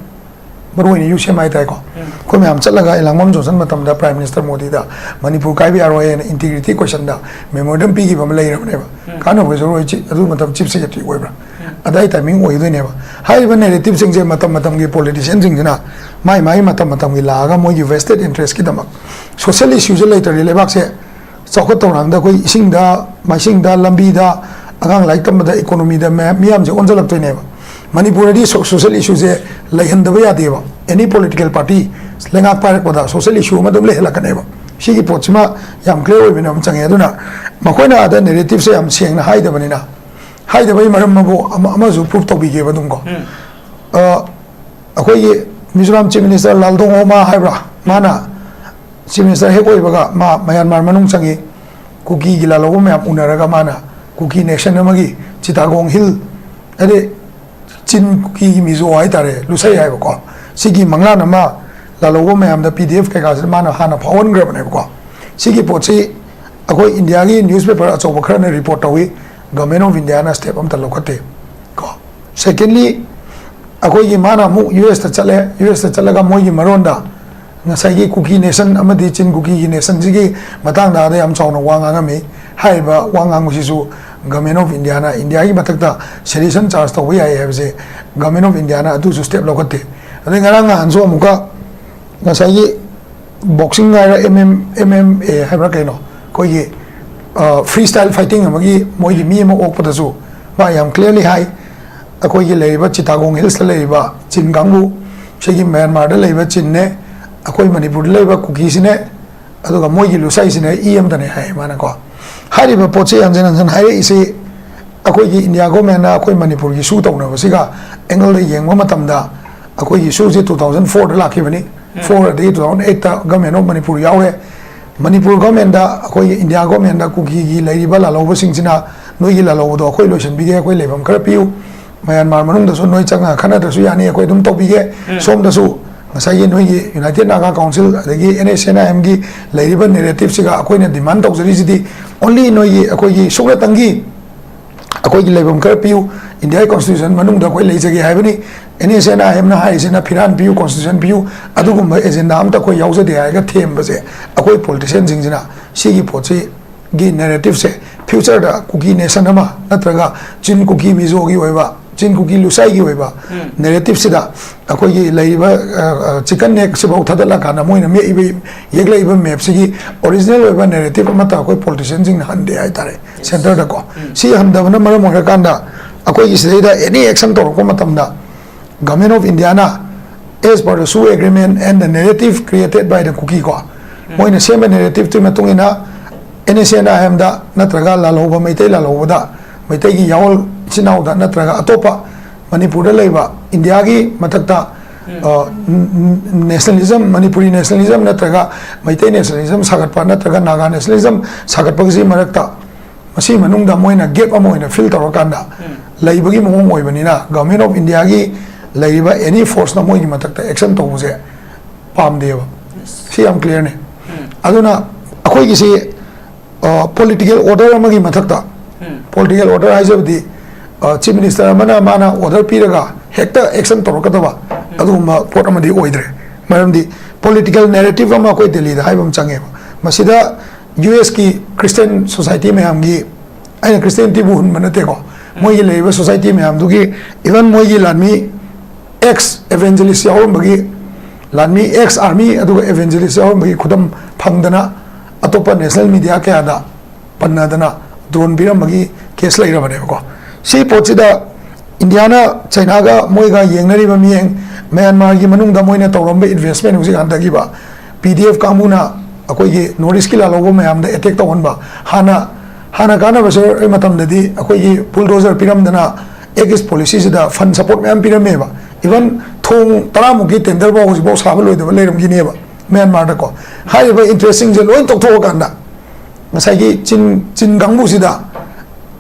ꯃꯔꯨ ꯑꯣꯏꯅ ꯌꯨ ꯁꯤ ꯑꯦꯝ ꯍꯥꯏꯇꯥꯔꯦꯀꯣ, ꯑꯩꯈꯣꯏ ꯃꯌꯥꯝ ꯆꯠꯂꯒ ꯑꯦꯂꯥꯡꯕꯝ ꯖꯣꯟꯁꯟ ꯃꯇꯝꯗ ꯄ꯭ꯔꯥꯏꯝ ꯃꯤꯅꯤꯁꯇꯔ ꯃꯣꯗꯤꯗ ꯃꯅꯤꯄꯨꯔ ꯀꯥꯏꯕ ꯌꯥꯔꯣꯏ ꯍꯥꯏꯅ ꯏꯟꯇꯤꯒ꯭ꯔꯤꯇꯤ ꯀꯣꯏꯁꯟꯗ ꯃꯦꯃꯣꯔꯦꯟꯗꯝ ꯄꯤꯈꯤꯕ ꯑꯃ ꯂꯩꯔꯕꯅꯦꯕ꯫ ꯀꯥꯟꯅꯕ ꯑꯣꯏꯖꯔꯣꯏ, ꯆꯤ-, ꯑꯗꯨ ꯃꯇꯝ ꯆꯤꯐ ꯁꯦꯀ꯭ꯔꯦꯇꯔꯤ ꯑꯣꯏꯕ꯭ꯔꯥ, ꯑꯗꯥꯏ ꯇꯥꯏꯃꯤꯡ ꯑꯣꯏꯗꯣꯏꯅꯦꯕ꯫ ꯍꯥꯏꯔꯤꯕ ꯅꯦꯔꯦꯇꯤꯞꯁꯤꯡꯁꯦ ꯃꯇꯝ ꯃꯇꯝꯒꯤ ꯄꯣꯂꯤꯇꯤꯁꯤꯌꯟꯁꯤꯡꯁꯤꯅ ꯃꯥꯏ ꯃꯥꯏ ꯃꯇꯝ ꯃꯇꯝꯒꯤ ꯂꯥꯛꯑꯒ ꯃꯣꯏꯒꯤ ꯚꯦꯁꯇꯦꯠ ꯏꯟꯇꯔꯦꯁꯀꯤꯗꯃꯛ, ꯁꯣꯁꯦꯜ ꯏꯁꯨꯁꯦ ꯂꯩꯇ꯭ꯔꯗꯤ ꯂꯩꯕꯥꯛꯁꯦ ꯆꯥꯎꯈꯠ ꯊꯧꯔꯥꯡꯗ, ꯑꯩꯈꯣꯏ ꯏꯁꯤꯡꯗ, ꯃꯥꯏꯁꯤꯡꯗ, ꯂꯝꯕꯤꯗ, ꯑꯉꯥꯡ ꯂꯥꯏꯔꯤꯛ ꯇꯝꯕꯗ, ꯏꯀꯣꯅꯣꯃꯤꯗ ꯃꯌꯥꯝ, ꯃꯤꯌꯥꯝꯁꯦ ꯑꯣꯟꯁꯤꯜꯂꯛꯇꯣꯏꯅꯦꯕ꯫ ꯃꯅꯤꯄꯨꯔꯗꯗꯤ ꯁꯣ-, ꯁꯣꯁꯦꯜ ꯏꯁꯨꯁꯦ ꯂꯩꯍꯟꯗꯕ ꯌꯥꯗꯦꯕ, ꯑꯦꯅꯤ ꯄꯣꯂꯤꯇꯤꯀꯦꯜ ꯄꯥꯔꯇꯤ ꯂꯩꯉꯥꯛ ꯄꯥꯏꯔꯛꯄꯗ ꯁꯣꯁꯦꯜ ꯏꯁꯨ ꯑꯃ ꯑꯗꯨꯝ ꯂꯩꯍꯜꯂꯛꯀꯅꯦꯕ꯫ ꯁꯤꯒꯤ ꯄꯣꯠꯁꯤꯃ ꯌꯥꯝ ꯀ꯭ꯂꯤꯌꯥꯔ ꯑꯣꯏꯕ ꯑꯃ ꯆꯪꯉꯦ꯫ ꯑꯗꯨꯅ ꯃꯈꯣꯏꯅ ꯑꯥꯗ ꯅꯦꯔꯦꯇꯤꯞꯁꯦ ꯌꯥꯝ ꯁꯦꯡꯅ ꯍꯥꯏꯗꯕꯅꯤꯅ, ꯍꯥꯏꯗꯕꯒꯤ ꯃꯔꯝ ꯑꯃꯕꯨ ꯑꯃ-, ꯑꯃꯁꯨ ꯄ꯭ꯔꯨꯞ ꯇꯧꯕꯤꯒꯦꯕ ꯑꯗꯨꯝ ꯀꯣ꯫ ꯑ, ꯑꯩꯈꯣꯏꯒꯤ ꯃꯤꯖꯣꯔꯥꯝ ꯆꯤꯐ ꯃꯤꯅꯤꯁꯇꯔ ꯂꯥꯜꯗꯣꯡ ꯑꯣꯃꯥ ꯍꯥꯏꯕ꯭ꯔꯥ, ꯃꯥꯅ ꯆꯤꯐ ꯃꯤꯅꯤꯁꯇꯔ ꯍꯦꯛ ꯑꯣꯏꯕꯒ ꯃꯥ ꯃꯌꯥꯟꯃꯥꯔ ꯃꯅꯨꯡ ꯆꯪꯉꯤ, ꯀꯨꯀꯤꯒꯤ ꯂꯥꯜꯍꯧꯕ ꯃꯌꯥꯝ ꯎꯅꯔꯒ ꯃꯥꯅ ꯀꯨꯀꯤ ꯅꯦꯁꯟ ꯑꯃꯒꯤ ꯆꯤꯇꯥꯒꯣꯡ ꯍꯤꯜ, ꯍꯥꯏꯗꯤ ꯆꯤꯟ ꯀꯨꯀꯤꯒꯤ ꯃꯤꯖꯣ ꯍꯥꯏꯇꯥꯔꯦ, ꯂꯨꯁꯩ ꯍꯥꯏꯕꯀꯣ, ꯁꯤꯒꯤ ꯃꯪꯂꯥꯟ ꯑꯃ ꯂꯥꯜꯍꯧꯕ ꯃꯌꯥꯝꯗ ꯄꯤ ꯗꯤ ꯑꯦꯐ ꯀꯩꯀꯥꯁꯤꯗ ꯃꯥꯅ ꯍꯥꯟꯅ ꯐꯥꯎꯍꯟꯈ꯭ꯔꯕꯅꯦꯕꯀꯣ꯫ ꯁꯤꯒꯤ ꯄꯣꯠꯁꯤ ꯑꯩꯈꯣꯏ ꯏꯟꯗꯤꯌꯥꯒꯤ ꯅ꯭ꯌꯨꯁꯄꯦꯄꯔ ꯑꯆꯧꯕ ꯈꯔꯅ ꯔꯤꯄꯣꯔꯠ ꯇꯧꯏ, ꯒꯚꯔꯟꯃꯦꯟ ꯑꯣꯐ ꯏꯟꯗꯤꯌꯥꯅ ꯁ꯭ꯇꯦꯞ ꯑꯝꯇ ꯂꯧꯈꯠꯇꯦ ꯀꯣ꯫ ꯁꯦꯀꯦꯟꯂꯤ, ꯑꯩꯈꯣꯏꯒꯤ ꯃꯥꯅ ꯑꯃꯨꯛ ꯌꯨ ꯑꯦꯁꯇ ꯆꯠꯂꯦ, ꯌꯨ ꯑꯦꯁꯇ ꯆꯠꯂꯒ ꯃꯣꯏꯒꯤ ꯃꯔꯣꯟꯗ ꯉꯁꯥꯏꯒꯤ ꯀꯨꯀꯤ ꯅꯦꯁꯟ ꯑꯃꯗꯤ ꯆꯤꯟ ꯀꯨꯀꯤꯒꯤ ꯅꯦꯁꯟꯁꯤꯒꯤ ꯃꯇꯥꯡꯗ ꯑꯥꯗ ꯌꯥꯝ ꯆꯥꯎꯅ ꯋꯥ ꯉꯥꯡꯉꯝꯃꯤ꯫ ꯍꯥꯏꯔꯤꯕ ꯋꯥ ꯉꯥꯡꯕꯁꯤꯁꯨ ꯒꯚꯔꯟꯃꯦꯟ ꯑꯣꯐ ꯏꯟꯗꯤꯌꯥꯅ ꯏꯟꯗꯤꯌꯥꯒꯤ ꯃꯊꯛꯇ ꯁꯦꯗꯤꯁꯟ ꯆꯥꯔꯖ ꯇꯧꯕ ꯌꯥꯏ ꯍꯥꯏꯕꯁꯦ ꯒꯚꯔꯟꯃꯦꯟ ꯑꯣꯐ ꯏꯟꯗꯤꯌꯥꯅ ꯑꯗꯨꯁꯨ ꯁ꯭ꯇꯦꯞ ꯂꯧꯈꯠꯇꯦ꯫ ꯑꯗꯩ ꯉꯔꯥꯡ ꯅꯍꯥꯟꯁꯨ ꯑꯃꯨꯛꯀ ꯉꯁꯥꯏꯒꯤ ꯕꯣꯛꯁꯤꯡ ꯍꯥꯏꯔ, M M, M M A ꯍꯥꯏꯕ꯭ꯔꯥ ꯀꯩꯅꯣ, ꯑꯩꯈꯣꯏꯒꯤ, ꯑ, ꯐ꯭ꯔꯤ ꯁ꯭ꯇꯥꯏꯜ ꯐꯥꯏꯇꯤꯡ ꯑꯃꯒꯤ ꯃꯣꯏꯒꯤ ꯃꯤ ꯑꯃ ꯑꯣꯛꯄꯗꯁꯨ ꯃꯥ ꯌꯥꯝ clearly ꯍꯥꯏ, ꯑꯩꯈꯣꯏꯒꯤ ꯂꯩꯔꯤꯕ ꯆꯤꯇꯥꯒꯣꯡ ꯍꯤꯜꯁꯇ ꯂꯩꯔꯤꯕ ꯆꯤꯟ ꯀꯥꯡꯕꯨ, ꯁꯤꯒꯤ ꯃ꯭ꯌꯥꯟꯃꯥꯔꯗ ꯂꯩꯕ ꯆꯤꯟꯅꯦ, ꯑꯩꯈꯣꯏ ꯃꯅꯤꯄꯨꯔꯗ ꯂꯩꯕ ꯀꯨꯀꯤꯁꯤꯅꯦ, ꯑꯗꯨꯒ ꯃꯣꯏꯒꯤ ꯂꯨꯁꯥꯏꯁꯤꯅ ꯏ ꯑꯃꯗꯅꯦ ꯍꯥꯏ ꯃꯥꯅꯀꯣ꯫ ꯍꯥꯏꯔꯤꯕ ꯄꯣꯠꯁꯤ ꯍꯟꯖꯤꯟ ꯍꯟꯖꯤꯟ ꯍꯥꯏꯔꯛꯏꯁꯤ ꯑꯩꯈꯣꯏꯒꯤ ꯏꯟꯗꯤꯌꯥ ꯒꯣꯔꯃꯦꯟꯅ ꯑꯩꯈꯣꯏ ꯃꯅꯤꯄꯨꯔꯒꯤ issue ꯇꯧꯅꯕꯁꯤꯒ ꯑꯦꯡꯒꯜꯗ ꯌꯦꯡꯕ ꯃꯇꯝꯗ, ꯑꯩꯈꯣꯏꯒꯤ issue ꯁꯤ two thousand four ꯗ ꯂꯥꯛꯈꯤꯕꯅꯤ꯫ Four ꯑꯗꯒꯤ two thousand eight ꯇ Government of Manipur ꯌꯥꯎꯔꯦ꯫ ꯃꯅꯤꯄꯨꯔ ꯒꯣꯔꯃꯦꯟꯗ, ꯑꯩꯈꯣꯏꯒꯤ ꯏꯟꯗꯤꯌꯥ ꯒꯣꯔꯃꯦꯟꯗ ꯀꯨꯀꯤꯒꯤ ꯂꯩꯔꯤꯕ ꯂꯥꯜꯍꯧꯕꯁꯤꯡꯁꯤꯅ ꯅꯣꯏꯒꯤ ꯂꯥꯜꯍꯧꯕꯗꯣ ꯑꯩꯈꯣꯏ ꯂꯣꯏꯁꯤꯟꯕꯤꯒꯦ, ꯑꯩꯈꯣꯏ ꯂꯩꯐꯝ ꯈꯔ ꯄꯤꯌꯨ, ꯃ꯭ꯌꯥꯟꯃꯥꯔ ꯃꯅꯨꯡꯗꯁꯨ ꯅꯣꯏ ꯆꯪꯉꯒ ꯈꯠꯅꯗ꯭ꯔꯁꯨ ꯌꯥꯅꯤ, ꯑꯩꯈꯣꯏ ꯑꯗꯨꯝ ꯇꯧꯕꯤꯒꯦ꯫ ꯁꯣꯝꯗꯁꯨ ꯉꯁꯥꯏꯒꯤ ꯅꯣꯏꯒꯤ United Naga Council ꯑꯗꯒꯤ N S N I M ꯒꯤ ꯂꯩꯔꯤꯕ narrative ꯁꯤꯒ ꯑꯩꯈꯣꯏꯅ demand ꯇꯧꯖꯔꯤꯁꯤꯗꯤ only ꯅꯣꯏꯒꯤ, ꯑꯩꯈꯣꯏꯒꯤ ꯁꯨꯞꯅꯇꯪꯒꯤ ꯑꯩꯈꯣꯏꯒꯤ ꯂꯩꯐꯝ ꯈꯔ ꯄꯤꯌꯨ, ꯏꯟꯗꯤꯌꯥꯒꯤ constitution ꯃꯅꯨꯡꯗ ꯑꯩꯈꯣꯏ ꯂꯩꯖꯒꯦ ꯍꯥꯏꯕꯅꯤ꯫ N S N I M ꯅ ꯍꯥꯏꯔꯤꯁꯤꯅ ꯐꯤꯔꯥꯟ ꯄꯤꯌꯨ, constitution ꯄꯤꯌꯨ, ꯑꯗꯨꯒꯨꯝꯕ agenda ꯑꯝꯇ ꯑꯩꯈꯣꯏ ꯌꯥꯎꯖꯗꯦ ꯍꯥꯏꯔꯒ ꯊꯦꯝꯕꯁꯦ, ꯑꯩꯈꯣꯏ politician ꯁꯤꯡꯁꯤꯅ ꯁꯤꯒꯤ ꯄꯣꯠꯁꯤꯒꯤ narrative ꯁꯦ future ꯗ ꯀꯨꯀꯤ nation ꯑꯃ ꯅꯠꯇ꯭ꯔꯒ ꯆꯤꯟ ꯀꯨꯀꯤ ꯃꯤꯖꯣꯒꯤ ꯑꯣꯏꯕ, ꯆꯤꯟ ꯀꯨꯀꯤ ꯂꯨꯁꯥꯏꯒꯤ ꯑꯣꯏꯕ narrative ꯁꯤꯗ ꯑꯩꯈꯣꯏꯒꯤ ꯂꯩꯔꯤꯕ, ꯑ, ꯑ, chicken neck ꯁꯤꯐꯥꯎ ꯊꯥꯗꯠꯂꯀꯥꯟꯗ ꯃꯣꯏꯅ ꯃꯦꯛꯏꯕ, ꯌꯦꯛꯂꯛꯏꯕ map ꯁꯤꯒꯤ original ꯑꯣꯏꯕ narrative ꯑꯃꯠꯇ ꯑꯩꯈꯣꯏ politician ꯁꯤꯡꯅ ꯍꯟꯗꯦ ꯍꯥꯏꯇꯥꯔꯦ, centre ꯗꯀꯣ꯫ ꯁꯤ ꯍꯟꯗꯕꯅ ꯃꯔꯝ ꯑꯣꯏꯔꯀꯥꯟꯗ ꯑꯩꯈꯣꯏꯒꯤ ꯁꯤꯗꯩꯗ any action ꯇꯧꯔꯛꯄ ꯃꯇꯝꯗ Government of India ꯅ as per the SoO agreement and the narrative created by the Kuki ꯀꯣ, ꯃꯣꯏꯅ ꯁꯦꯝꯕ narrative ꯇꯨꯒꯤ ꯃꯇꯨꯡ ꯏꯟꯅ N S N I M ꯗ ꯅꯠꯇ꯭ꯔꯒ ꯂꯥꯜꯍꯧꯕ, ꯃꯩꯇꯩ ꯂꯥꯜꯍꯧꯕꯗ, ꯃꯩꯇꯩꯒꯤ ꯌꯥꯑꯣꯜ ꯏꯆꯤꯟ ꯏꯅꯥꯎꯗ ꯅꯠꯇ꯭ꯔꯒ ꯑꯇꯣꯞꯄ ꯃꯅꯤꯄꯨꯔꯗ ꯂꯩꯕ ꯏꯟꯗꯤꯌꯥꯒꯤ ꯃꯊꯛꯇ, ꯑ, ꯅ-, ꯅ-, nationalism, ꯃꯅꯤꯄꯨꯔꯤ nationalism ꯅꯠꯇ꯭ꯔꯒ ꯃꯩꯇꯩ nationalism ꯁꯥꯒꯠꯄ ꯅꯠꯇ꯭ꯔꯒ Naga nationalism ꯁꯥꯒꯠꯄꯒꯤ ꯃꯔꯛꯇ ꯃꯁꯤ ꯃꯅꯨꯡꯗ ꯃꯣꯏꯅ gap ꯑꯃ ꯑꯣꯏꯅ fill ꯇꯧꯔꯀꯥꯟꯗ ꯂꯩꯕꯒꯤ ꯃꯑꯣꯡ ꯑꯣꯏꯕꯅꯤꯅ Government of India ꯒꯤ ꯂꯩꯔꯤꯕ any force ꯅ ꯃꯣꯏꯒꯤ ꯃꯊꯛꯇ action ꯇꯧꯕꯁꯦ ꯄꯥꯝꯗꯦꯕ꯫ ꯁꯤ ꯌꯥꯝ clear ꯅꯤ꯫ ꯑꯗꯨꯅ ꯑꯩꯈꯣꯏꯒꯤꯁꯤ, ꯑ, political order ꯑꯃꯒꯤ ꯃꯊꯛꯇ, political order ꯍꯥꯏꯖꯕꯗꯤ, ꯑ, Chief Minister ꯑꯃꯅ ꯃꯥꯅ order ꯄꯤꯔꯒ ꯍꯦꯛꯇ action ꯇꯧꯔꯛꯀꯗꯕ ꯑꯗꯨꯒꯨꯝꯕ ꯄꯣꯠ ꯑꯃꯗꯤ ꯑꯣꯏꯗ꯭ꯔꯦ꯫ ꯃꯔꯝꯗꯤ political narrative ꯑꯃ ꯑꯩꯈꯣꯏ ꯗꯦꯜꯂꯤꯗ ꯍꯥꯏꯕ ꯑꯃ ꯆꯪꯉꯦꯕ꯫ ꯃꯁꯤꯗ U S ꯀꯤ Christian society ꯃꯌꯥꯝꯒꯤ, ꯑꯩꯅ Christianity ꯕꯨ ꯍꯨꯟꯕ ꯅꯠꯇꯦꯀꯣ, ꯃꯣꯏꯒꯤ ꯂꯩꯔꯤꯕ society ꯃꯌꯥꯝꯗꯨꯒꯤ, even ꯃꯣꯏꯒꯤ ꯂꯥꯟꯃꯤ ex evangelist ꯌꯥꯎꯔꯝꯕꯒꯤ, ꯂꯥꯟꯃꯤ ex army ꯑꯗꯨꯒ evangelist ꯌꯥꯎꯔꯝꯕꯒꯤ ꯈꯨꯗꯝ ꯐꯪꯗꯅ ꯑꯇꯣꯞꯄ national media ꯀꯌꯥꯗ ꯄꯟꯅꯗꯅ ꯗ꯭ꯔꯣꯟ ꯄꯤꯔꯝꯕꯒꯤ case ꯂꯩꯔꯕꯅꯦꯕꯀꯣ꯫ ꯁꯤ ꯄꯣꯠꯁꯤꯗ ꯏꯟꯗꯤꯌꯥꯅ ꯆꯩꯅꯥꯒ ꯃꯣꯏꯒ ꯌꯦꯡꯅꯔꯤꯕ ꯃꯤꯠꯌꯦꯡ, ꯃ꯭ꯌꯥꯟꯃꯥꯔꯒꯤ ꯃꯅꯨꯡꯗ ꯃꯣꯏꯅ ꯇꯧꯔꯝꯕ ꯏꯟꯚꯦꯁꯃꯦꯟ ꯍꯧꯖꯤꯛ ꯍꯟꯊꯈꯤꯕ, ꯄꯤ ꯗꯤ ꯑꯦꯐ ꯀꯥꯡꯕꯨꯅ ꯑꯩꯈꯣꯏꯒꯤ ꯅꯣꯔꯠ ꯏꯁꯀꯤ ꯂꯥꯜꯍꯧꯕ ꯃꯌꯥꯝꯗ ꯑꯦꯇꯦꯛ ꯇꯧꯍꯟꯕ, ꯍꯥꯟꯅ ꯍꯥꯟꯅ ꯀꯥꯟꯅꯕ ꯁꯔꯨꯛ ꯃꯇꯝꯗꯗꯤ ꯑꯩꯈꯣꯏꯒꯤ ꯕꯨꯜꯗꯣꯖꯔ ꯄꯤꯔꯝꯗꯅ ꯑꯦꯛ ꯏꯁ ꯄꯣꯂꯤꯁꯤꯁꯤꯗ ꯐꯟ ꯁꯄꯣꯔꯠ ꯃꯌꯥꯝ ꯄꯤꯔꯝꯃꯦꯕ꯫ ꯏꯚꯟ ꯊꯣꯡ ꯇꯔꯥꯃꯨꯛꯀꯤ ꯇꯦꯟꯗꯔ ꯐꯥꯎ ꯍꯧꯖꯤꯛꯐꯥꯎ ꯁꯥꯕ ꯂꯣꯏꯗꯕ ꯂꯩꯔꯝꯈꯤꯅꯦꯕ ꯃ꯭ꯌꯥꯟꯃꯥꯔꯗꯀꯣ꯫ ꯍꯥꯏꯔꯤꯕ ꯏꯟꯇꯔꯦꯁꯁꯤꯡꯁꯦ ꯂꯣꯏ ꯇꯣꯛꯊꯣꯛꯑꯀꯥꯟꯗ ꯉꯁꯥꯏꯒꯤ ꯆꯤꯟ ꯆꯤꯟ ꯀꯥꯡꯕꯨꯁꯤꯗ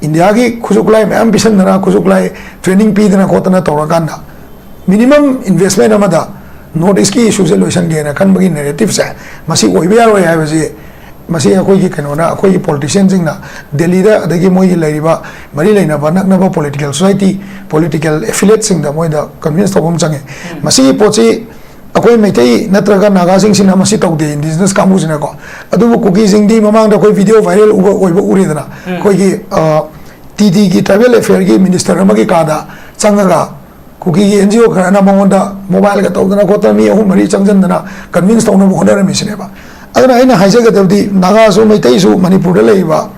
ꯏꯟꯗꯤꯌꯥꯒꯤ ꯈꯨꯠꯁꯨ ꯈꯨꯠꯂꯥꯏ ꯃꯌꯥꯝ ꯄꯤꯁꯟꯗꯅ, ꯈꯨꯠꯁꯨ ꯈꯨꯠꯂꯥꯏ ꯇ꯭ꯔꯦꯅꯤꯡ ꯄꯤꯗꯅ ꯈꯣꯠꯇꯅ ꯇꯧꯔꯀꯥꯟꯗ ꯃꯤꯅꯤꯃꯝ ꯏꯟꯚꯦꯁꯃꯦꯟ ꯑꯃꯗ ꯅꯣꯔꯠ ꯏꯁꯀꯤ ꯏꯁꯨꯁꯦ ꯂꯣꯏꯁꯟꯒꯦꯅ ꯈꯟꯕꯒꯤ ꯅꯦꯔꯦꯇꯤꯞꯁꯦ ꯃꯁꯤ ꯑꯣꯏꯕ ꯌꯥꯔꯣꯏ ꯍꯥꯏꯕꯁꯤ ꯃꯁꯤ ꯑꯩꯈꯣꯏꯒꯤ ꯀꯩꯅꯣꯅ, ꯑꯩꯈꯣꯏꯒꯤ ꯄꯣꯂꯤꯇꯤꯁꯤꯌꯟꯁꯤꯡꯅ ꯗꯦꯜꯂꯤꯗ ꯑꯗꯒꯤ ꯃꯣꯏꯒꯤ ꯂꯩꯔꯤꯕ ꯃꯔꯤ ꯂꯩꯅꯕ ꯅꯛꯅꯕ ꯄꯣꯂꯤꯇꯤꯀꯦꯜ ꯁꯣꯁꯥꯏꯇꯤ, ꯄꯣꯂꯤꯇꯤꯀꯦꯜ ꯑꯦꯐꯤꯂꯦꯠꯁꯤꯡꯗ ꯃꯣꯏꯗ ꯀꯟꯚꯤꯟꯁ ꯇꯧꯕ ꯑꯃ ꯆꯪꯉꯦ꯫ ꯃꯁꯤꯒꯤ ꯄꯣꯠꯁꯤ ꯑꯩꯈꯣꯏ ꯃꯩꯇꯩ ꯅꯠꯇ꯭ꯔꯒ ꯅꯥꯒꯥꯁꯤꯡꯁꯤꯅ ꯃꯁꯤ ꯇꯧꯗꯦ, ꯏꯟꯗꯤꯖꯤꯅꯁ ꯀꯥꯡꯕꯨꯁꯤꯅꯀꯣ꯫ ꯑꯗꯨꯕꯨ ꯀꯨꯀꯤꯁꯤꯡꯗꯤ ꯃꯃꯥꯡꯗ ꯑꯩꯈꯣꯏ ꯚꯤꯗꯤꯑꯣ ꯚꯥꯏꯔꯦꯜ ꯎꯕ ꯑꯣꯏꯕ ꯎꯔꯦꯗꯅ, ꯑꯩꯈꯣꯏꯒꯤ ꯇꯤ ꯗꯤꯒꯤ ꯇ꯭ꯔꯥꯏꯕꯦꯜ ꯑꯦꯐꯤꯌꯔꯒꯤ ꯃꯤꯅꯤꯁꯇꯔ ꯑꯃꯒꯤ ꯀꯥꯗ ꯆꯪꯉꯒ ꯀꯨꯀꯤꯒꯤ ꯑꯦꯟ ꯖꯤ ꯑꯣ ꯈꯔꯅ ꯃꯉꯣꯟꯗ ꯃꯣꯕꯥꯏꯜꯒ ꯇꯧꯗꯅ ꯈꯣꯠꯇꯅ ꯃꯤ ꯑꯍꯨꯝ ꯃꯔꯤ ꯆꯪꯁꯤꯟꯗꯅ ꯀꯟꯚꯤꯟꯁ ꯇꯧꯅꯕ ꯍꯣꯠꯅꯔꯝꯃꯤꯁꯤꯅꯦꯕ꯫ ꯑꯗꯨꯅ ꯑꯩꯅ ꯍꯥꯏꯖꯒꯗꯕꯗꯤ ꯅꯥꯒꯥꯁꯨ ꯃꯩꯇꯩꯁꯨ ꯃꯅꯤꯄꯨꯔꯗ ꯂꯩꯔꯤꯕ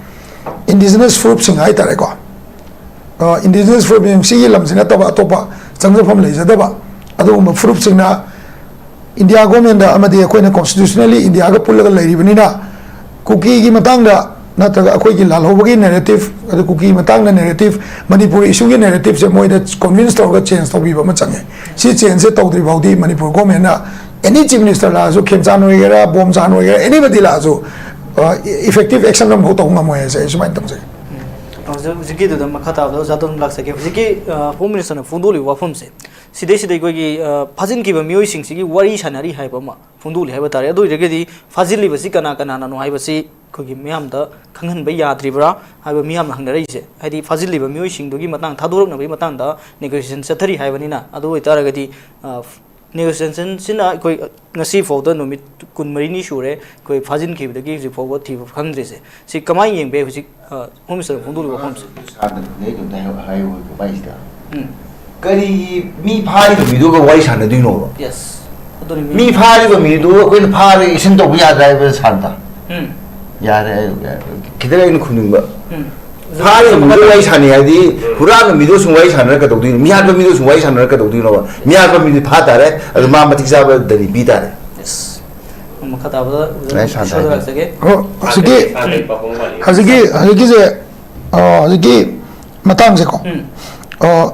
ꯏꯟꯗꯤꯖꯤꯅꯁ ꯐꯨꯔꯨꯞꯁꯤꯡ ꯍꯥꯏꯇꯥꯔꯦꯀꯣ, ꯏꯟꯗꯤꯖꯤꯅꯁ ꯐꯨꯔꯨꯞ ꯁꯤꯒꯤ ꯂꯝꯁꯤ ꯅꯠꯇꯕ ꯑꯇꯣꯞꯄ ꯆꯪꯖꯐꯝ ꯂꯩꯖꯗꯕ ꯑꯗꯨꯒꯨꯝꯕ ꯐꯨꯔꯨꯞꯁꯤꯡꯅ ꯏꯟꯗꯤꯌꯥ ꯒꯣꯔꯃꯦꯟꯗ ꯑꯃꯗꯤ ꯑꯩꯈꯣꯏꯅ ꯀꯣꯟꯁꯇꯤꯇ꯭ꯌꯨꯁꯅꯦꯜꯂꯤ ꯏꯟꯗꯤꯌꯥꯒ ꯄꯨꯜꯂꯒ ꯂꯩꯔꯤꯕꯅꯤꯅ ꯀꯨꯀꯤꯒꯤ ꯃꯇꯥꯡꯗ ꯅꯠꯇ꯭ꯔꯒ ꯑꯩꯈꯣꯏꯒꯤ ꯂꯥꯜꯍꯧꯕꯒꯤ ꯅꯦꯔꯦꯇꯤꯞ, ꯑꯗꯨ ꯀꯨꯀꯤ ꯃꯇꯥꯡꯗ ꯅꯦꯔꯦꯇꯤꯞ, ꯃꯅꯤꯄꯨꯔ ꯏꯁꯨꯒꯤ ꯅꯦꯔꯦꯇꯤꯞꯁꯦ ꯃꯣꯏꯗ ꯀꯟꯚꯤꯟꯁ ꯇꯧꯔꯒ ꯆꯦꯟꯖ ꯇꯧꯕꯤꯕ ꯑꯃ ꯆꯪꯉꯦ꯫ ꯁꯤ ꯆꯦꯟꯖꯁꯦ ꯇꯧꯗ꯭ꯔꯤ ꯐꯥꯎꯗꯤ ꯃꯅꯤꯄꯨꯔ ꯒꯣꯔꯃꯦꯟꯅ ꯑꯦꯅꯤ ꯆꯤꯐ ꯃꯤꯅꯤꯁꯇꯔ ꯂꯥꯛꯑꯁꯨ, ꯈꯦꯝꯆꯥꯟ ꯑꯣꯏꯒꯦꯔꯥ, ꯕꯣꯝꯆꯥꯟ ꯑꯣꯏꯒꯦꯔꯥ, ꯑꯦꯅꯤꯕꯗꯤ ꯂꯥꯛꯑꯁꯨ, ꯏꯐꯦꯛꯇꯤꯞ ꯑꯦꯛꯁꯟ ꯑꯃꯐꯥꯎ ꯇꯧꯕ ꯉꯝꯃꯣꯏ ꯍꯥꯏꯁꯦ ꯑꯩ ꯁꯨꯃꯥꯏꯅ ꯇꯧꯖꯩ꯫ ꯍꯧꯖꯤꯛ ꯍꯧꯖꯤꯛꯀꯤꯗꯨꯗ ꯃꯈꯥ ꯇꯥꯕꯗ ꯑꯣꯖꯥ ꯑꯗꯨꯝ ꯂꯥꯛꯆꯒꯦ꯫ ꯍꯧꯖꯤꯛꯀꯤ ꯍꯣꯝ ꯃꯤꯅꯤꯁꯇꯔꯅ ꯐꯣꯡꯗꯣꯛꯂꯤꯕ ꯋꯥꯐꯝꯁꯦ, ꯁꯤꯗꯩꯁꯤꯗ ꯑꯩꯈꯣꯏꯒꯤ ꯐꯥꯖꯤꯟꯈꯤꯕ ꯃꯤꯑꯣꯏꯁꯤꯡꯁꯤꯒꯤ ꯋꯥꯔꯤ ꯁꯥꯟꯅꯔꯤ ꯍꯥꯏꯕ ꯑꯃ ꯐꯣꯡꯗꯣꯛꯂꯤ ꯍꯥꯏꯕ ꯇꯥꯔꯦ꯫ ꯑꯗꯨ ꯑꯣꯏꯔꯒꯗꯤ ꯐꯥꯖꯤꯜꯂꯤꯕꯁꯤ ꯀꯅꯥ ꯀꯅꯥꯅꯅꯣ ꯍꯥꯏꯕꯁꯤ ꯑꯩꯈꯣꯏꯒꯤ ꯃꯤꯌꯥꯝꯗ ꯈꯪꯍꯟꯕ ꯌꯥꯗ꯭ꯔꯤꯕ꯭ꯔꯥ ꯍꯥꯏꯕ ꯃꯤꯌꯥꯝꯅ ꯍꯪꯅꯔꯛꯏꯁꯦ꯫ ꯍꯥꯏꯗꯤ ꯐꯥꯖꯤꯜꯂꯤꯕ ꯃꯤꯑꯣꯏꯁꯤꯡꯗꯨꯒꯤ ꯃꯇꯥꯡ, ꯊꯥꯗꯣꯔꯛꯅꯕꯒꯤ ꯃꯇꯥꯡꯗ ꯅꯦꯒꯣꯁꯤꯌꯦꯁꯟ ꯆꯠꯊꯔꯤ ꯍꯥꯏꯕꯅꯤꯅ, ꯑꯗꯨ ꯑꯣꯏꯇꯥꯔꯒꯗꯤ ꯅꯦꯒꯣꯁꯤꯌꯦꯁꯟꯁꯤꯅ ꯑꯩꯈꯣꯏ ꯉꯁꯤ ꯐꯥꯎꯗ ꯅꯨꯃꯤꯠ ꯀꯨꯟꯃꯔꯤꯅꯤ ꯁꯨꯔꯦ ꯑꯩꯈꯣꯏ ꯐꯥꯖꯤꯟꯈꯤꯕꯗꯒꯤ ꯍꯧꯖꯤꯛ ꯐꯥꯎꯕ ꯊꯤꯕ ꯈꯪꯗ꯭ꯔꯤꯁꯦ꯫ ꯁꯤ ꯀꯃꯥꯏꯅ ꯌꯦꯡꯕ ꯌꯥꯏ ꯍꯧꯖꯤꯛ ꯍꯣꯝ ꯃꯤꯅꯤꯁꯇꯔꯅ ꯐꯣꯡꯗꯣꯛꯂꯤꯕ ꯋꯥꯐꯝꯁꯦ? ꯁꯥꯔꯅ ꯈꯪꯅꯩꯗꯣ ꯑꯝꯇ ꯍꯥꯏꯌꯨ, ꯍꯥꯏꯌꯨ, ꯍꯥꯏꯌꯨ, ꯀꯃꯥꯏꯅ ꯁꯤꯗ? ꯎꯝ꯫ ꯀꯔꯤꯒꯤ ꯃꯤ ꯐꯥꯔꯤꯕ ꯃꯤꯗꯨꯒ ꯋꯥꯔꯤ ꯁꯥꯟꯅꯗꯣꯏꯅꯣꯕ? ꯌꯦꯁ꯫ ꯑꯗꯨꯅꯤ ꯃꯤ ꯐꯥꯔꯤꯕ ꯃꯤꯗꯨ ꯑꯩꯈꯣꯏꯅ ꯐꯥꯔꯒ ꯑꯦꯛꯁꯟ ꯇꯧꯕ ꯌꯥꯗ꯭ꯔꯥ ꯍꯥꯏꯕ ꯁꯥꯔꯗ? ꯎꯝ꯫ ꯌꯥꯔꯦ, ꯌꯥꯔꯦ, ꯌꯥꯔꯦ꯫ ꯈꯤꯇꯪ ꯑꯩꯅ ꯈꯨꯝꯅꯤꯡꯕ꯫ ꯎꯝ꯫ ꯐꯥꯔꯤꯕ ꯃꯤꯗꯣ ꯋꯥꯔꯤ ꯁꯥꯟꯅꯩ ꯍꯥꯏꯗꯤ, ꯍꯨꯔꯥꯟꯕ ꯃꯤꯗꯣ ꯁꯨꯝ ꯋꯥꯔꯤ ꯁꯥꯟꯅꯔ ꯀꯩꯗꯧꯗꯣꯏꯅꯣ? ꯃꯤꯍꯥꯠꯄ ꯃꯤꯗꯣ ꯁꯨꯝ ꯋꯥꯔꯤ ꯁꯥꯟꯅꯔ ꯀꯩꯗꯧꯗꯣꯏꯅꯣꯕ? ꯃꯤꯍꯥꯠꯄ ꯃꯤꯗꯤ ꯐꯥ ꯇꯥꯔꯦ, ꯑꯗꯨ ꯃꯥ ꯃꯇꯤꯛ ꯆꯥꯕ ꯗꯟꯗꯤ ꯄꯤ ꯇꯥꯔꯦ꯫ Yes. ꯃꯈꯥ ꯇꯥꯕꯗ ꯂꯥꯏ ꯁꯥꯟꯅ ꯁꯣꯏꯗ ꯂꯥꯛꯆꯒꯦ꯫ ꯑꯣ, ꯍꯧꯖꯤꯛꯀꯤ ꯍꯧꯖꯤꯛꯀꯤ ꯍꯧꯖꯤꯛꯀꯤꯁꯦ ꯑ, ꯍꯧꯖꯤꯛꯀꯤ ꯃꯇꯥꯡꯁꯦꯀꯣ, ꯎꯝ. ꯑ,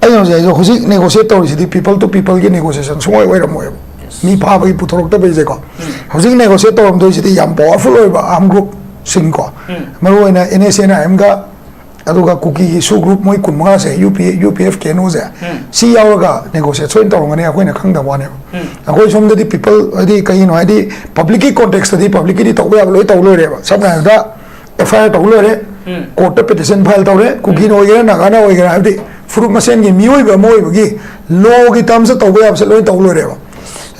ꯑꯩꯅ ꯍꯧꯖꯤꯛ ꯍꯥꯏꯗꯣ, ꯍꯧꯖꯤꯛ ꯅꯦꯒꯣꯁꯤꯌꯦꯠ ꯇꯧꯔꯤꯁꯤꯗꯤ ꯄꯤꯄꯜ ꯇꯨ ꯄꯤꯄꯜꯒꯤ ꯅꯦꯒꯣꯁꯤꯌꯦꯁꯟ ꯁꯨꯡꯑꯣꯏ ꯑꯣꯏꯔꯝꯃꯣꯏꯕ꯫ ꯃꯤ ꯐꯥꯕꯒꯤ ꯄꯨꯊꯣꯔꯛꯇꯕꯩꯁꯦꯀꯣ. ꯍꯧꯖꯤꯛ ꯅꯦꯒꯣꯁꯤꯌꯦꯠ ꯇꯧꯔꯝꯗꯣꯏꯁꯤꯗꯤ ꯌꯥꯝ ꯄꯋꯥꯔꯐꯨꯜ ꯑꯣꯏꯕ ꯑꯥꯔꯝ ꯒ꯭ꯔꯨꯞꯁꯤꯡꯀꯣ, ꯎꯝ. ꯃꯔꯨꯑꯣꯏꯅ ꯑꯦꯟ ꯑꯦꯁ ꯑꯦꯟ ꯑꯥꯏ ꯑꯦꯝꯒ, ꯑꯗꯨꯒ ꯀꯨꯀꯤꯒꯤ ꯁꯨ ꯒ꯭ꯔꯨꯞ ꯃꯣꯏ ꯀꯨꯟꯃꯉꯥꯁꯦ, U P U P F K N ꯑꯣꯁꯦ, ꯎꯝ. ꯁꯤ ꯌꯥꯎꯔꯒ ꯅꯦꯒꯣꯁꯤꯌꯦꯠ ꯁꯣꯏꯅ ꯇꯧꯔꯝꯒꯅꯤ, ꯑꯩꯈꯣꯏꯅ ꯈꯪꯗꯕ ꯋꯥꯅꯦꯕ. ꯎꯝ. ꯑꯩꯈꯣꯏ ꯁꯣꯝꯗꯗꯤ ꯄꯤꯄꯜ ꯍꯥꯏꯗꯤ ꯀꯩꯒꯤꯅꯣ ꯍꯥꯏꯗꯤ ꯄꯕ꯭ꯂꯤꯛꯀꯤ ꯀꯣꯟꯇꯦꯛꯁꯇꯗꯤ ꯄꯕ꯭ꯂꯤꯛꯀꯤꯗꯤ ꯇꯧꯕ ꯌꯥꯕ ꯂꯣꯏ ꯇꯧ ꯂꯣꯏꯔꯦꯕ. ꯁꯝꯅ ꯍꯥꯏꯔꯕꯗ ꯑꯦꯐ ꯑꯥꯏ ꯑꯥꯔ ꯇꯧ ꯂꯣꯏꯔꯦ, ꯎꯝ. ꯀꯣꯔꯠꯇ ꯄꯤꯇꯤꯁꯟ ꯐꯥꯏꯜ ꯇꯧꯔꯦ, ꯀꯨꯀꯤꯅ ꯑꯣꯏꯒꯦꯔꯥ ꯅꯥꯒꯥꯅ ꯑꯣꯏꯒꯦꯔꯥ, ꯍꯥꯏꯕꯗꯤ ꯐꯨꯔꯨꯞ ꯃꯁꯦꯟꯒꯤ ꯃꯤꯑꯣꯏꯕ ꯑꯃ ꯑꯣꯏꯕꯒꯤ ꯂꯣꯒꯤ ꯇꯔꯝꯁꯇ ꯇꯧꯕ ꯌꯥꯕꯁꯦ ꯂꯣꯏ ꯇꯧ ꯂꯣꯏꯔꯦꯕ.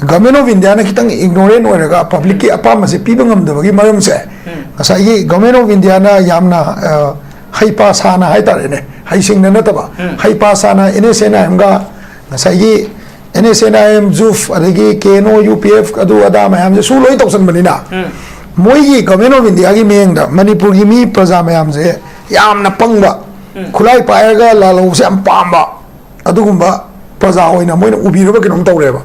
ꯒꯚꯔꯟꯃꯦꯟ ꯑꯣꯐ ꯏꯟꯗꯤꯌꯥꯅ ꯈꯤꯇꯪ ꯏꯒꯅꯣꯔꯦꯟ ꯑꯣꯏꯔꯒ ꯄꯕ꯭ꯂꯤꯛꯀꯤ ꯑꯄꯥꯝꯕꯁꯦ ꯄꯤꯕ ꯉꯝꯗꯕꯒꯤ ꯃꯔꯝꯁꯦ, ꯎꯝ. ꯉꯁꯥꯏꯒꯤ ꯒꯚꯔꯟꯃꯦꯟ ꯑꯣꯐ ꯏꯟꯗꯤꯌꯥꯅ ꯌꯥꯝꯅ ꯑ, ꯍꯩꯄꯥ ꯁꯥꯅ ꯍꯥꯏꯇꯥꯔꯦꯅꯦ, ꯍꯩꯁꯤꯡꯅ ꯅꯠꯇꯕ, ꯎꯝ. ꯍꯩꯄꯥ ꯁꯥꯅ ꯑꯦꯟ ꯑꯦꯁ ꯑꯦꯟ ꯑꯥꯏ ꯑꯦꯝꯒ ꯉꯁꯥꯏꯒꯤ N S N I M, ZUF, ꯑꯗꯒꯤ K N O, U P F, ꯑꯗꯨ ꯑꯗꯥ ꯃꯌꯥꯝꯁꯦ ꯁꯨ ꯂꯣꯏ ꯇꯧꯁꯟꯕꯅꯤꯅ, ꯎꯝ. ꯃꯣꯏꯒꯤ ꯒꯚꯔꯟꯃꯦꯟ ꯑꯣꯐ ꯏꯟꯗꯤꯌꯥꯒꯤ ꯃꯤꯠꯌꯦꯡꯗ ꯃꯅꯤꯄꯨꯔꯒꯤ ꯃꯤ ꯄ꯭ꯔꯖꯥ ꯃꯌꯥꯝꯁꯦ ꯌꯥꯝꯅ ꯄꯪꯕ, ꯎꯝ. ꯈꯨꯠꯂꯥꯏ ꯄꯥꯏꯔꯒ ꯂꯥꯜꯍꯧꯕꯁꯦ ꯌꯥꯝ ꯄꯥꯝꯕ, ꯑꯗꯨꯒꯨꯝꯕ ꯄ꯭ꯔꯖꯥ ꯑꯣꯏꯅ ꯃꯣꯏꯅ ꯎꯕꯤꯔꯕ ꯀꯩꯅꯣꯝ ꯇꯧꯔꯦꯕ.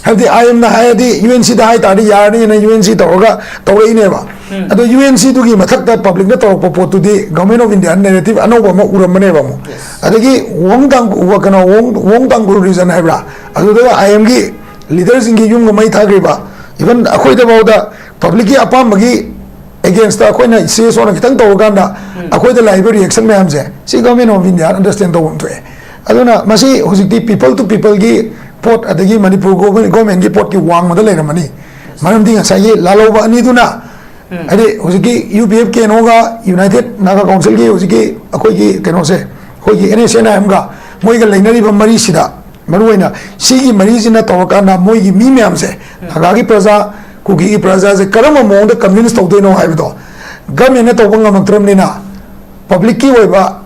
ꯍꯥꯏꯕꯗꯤ ꯑꯥꯏ ꯑꯦꯝꯅ ꯍꯥꯏꯔꯗꯤ ꯌꯨ ꯑꯦꯟ ꯁꯤꯗ ꯍꯥꯏ ꯇꯥꯔꯗꯤ ꯌꯥꯔꯅꯤꯅ ꯌꯨ ꯑꯦꯟ ꯁꯤ ꯇꯧꯔꯒ ꯇꯧꯔꯛꯏꯅꯦꯕ. ꯎꯝ. ꯑꯗꯣ ꯌꯨ ꯑꯦꯟ ꯁꯤꯗꯨꯒꯤ ꯃꯊꯛꯇ ꯄꯕ꯭ꯂꯤꯛꯅ ꯇꯧꯔꯛꯄ ꯄꯣꯠꯇꯨꯗꯤ ꯒꯚꯔꯟꯃꯦꯟ ꯑꯣꯐ ꯏꯟꯗꯤꯌꯥ ꯅꯦꯔꯦꯇꯤꯚ ꯑꯅꯧꯕ ꯑꯃ ꯎꯔꯝꯕꯅꯦꯕ ꯑꯃꯨꯛ. ꯑꯗꯒꯤ ꯋꯣꯡ ꯇꯥꯡ-, ꯀꯩꯅꯣ, ꯋꯣꯡ, ꯋꯣꯡ ꯇꯥꯡꯒꯨꯜ ꯔꯤꯖꯟ ꯍꯥꯏꯕ꯭ꯔꯥ, ꯑꯗꯨꯗ ꯑꯥꯏ ꯑꯦꯝꯒꯤ ꯂꯤꯗꯔꯁꯤꯡꯒꯤ ꯌꯨꯝꯒ ꯃꯩ ꯊꯥꯈ꯭ꯔꯤꯕ, ꯏꯚꯟ ꯑꯩꯈꯣꯏꯗꯐꯥꯎꯗ ꯄꯕ꯭ꯂꯤꯛꯀꯤ ꯑꯄꯥꯝꯕꯒꯤ ꯑꯦꯒꯦꯟꯁꯇ ꯑꯩꯈꯣꯏꯅ ꯁꯤ ꯑꯦꯁ ꯑꯣꯅ ꯈꯤꯇꯪ ꯇꯧꯔꯀꯥꯟꯗ ꯑꯩꯈꯣꯏꯗ ꯂꯥꯛꯏꯕ ꯔꯤꯌꯦꯛꯁꯟ ꯃꯌꯥꯝꯁꯦ, ꯁꯤ ꯒꯚꯔꯟꯃꯦꯟ ꯑꯣꯐ ꯏꯟꯗꯤꯌꯥ ꯑꯟꯗꯔꯁꯇꯦꯟ ꯇꯧꯕ ꯑꯃ ꯊꯣꯛꯑꯦ. ꯑꯗꯨꯅ ꯃꯁꯤ ꯍꯧꯖꯤꯛꯇꯤ ꯄꯤꯄꯜ ꯇꯨ ꯄꯤꯄꯜꯒꯤ ꯄꯣꯠ, ꯑꯗꯒꯤ ꯃꯅꯤꯄꯨꯔ ꯒꯣꯚꯔꯟꯃꯦꯟꯒꯤ ꯄꯣꯠꯀꯤ ꯋꯥꯡꯃꯗ ꯂꯩꯔꯝꯃꯅꯤ. ꯃꯔꯝꯗꯤ ꯉꯁꯥꯏꯒꯤ ꯂꯥꯜꯍꯧꯕ ꯑꯅꯤꯗꯨꯅ, ꯍꯥꯏꯗꯤ ꯍꯧꯖꯤꯛꯀꯤ U P F K N ꯑꯣꯒ ꯌꯨꯅꯥꯏꯇꯦꯠ ꯅꯥꯒꯥ ꯀꯥꯎꯟꯁꯤꯜꯒꯤ ꯍꯧꯖꯤꯛꯀꯤ ꯑꯩꯈꯣꯏꯒꯤ ꯀꯩꯅꯣꯁꯦ, ꯑꯩꯈꯣꯏꯒꯤ ꯑꯦꯟ ꯑꯦꯁ ꯑꯦꯟ ꯑꯥꯏ ꯑꯦꯝꯒ ꯃꯣꯏꯒ ꯂꯩꯅꯔꯤꯕ ꯃꯔꯤꯁꯤꯗ, ꯃꯔꯨꯑꯣꯏꯅ ꯁꯤꯒꯤ ꯃꯔꯤꯁꯤꯅ ꯇꯧꯔꯀꯥꯟꯗ ꯃꯣꯏꯒꯤ ꯃꯤ ꯃꯌꯥꯝꯁꯦ, ꯅꯥꯒꯥꯒꯤ ꯄ꯭ꯔꯖꯥ, ꯀꯨꯀꯤꯒꯤ ꯄ꯭ꯔꯖꯥꯁꯦ ꯀꯔꯝꯕ ꯃꯑꯣꯡꯗ ꯀꯟꯚꯤꯟꯁ ꯇꯧꯗꯣꯏꯅꯣ ꯍꯥꯏꯕꯗꯣ ꯒꯚꯔꯟꯃꯦꯟꯅ ꯇꯧꯕ ꯉꯝꯃꯛꯇ꯭ꯔꯕꯅꯤꯅ, ꯄꯕ꯭ꯂꯤꯛꯀꯤ ꯑꯣꯏꯕ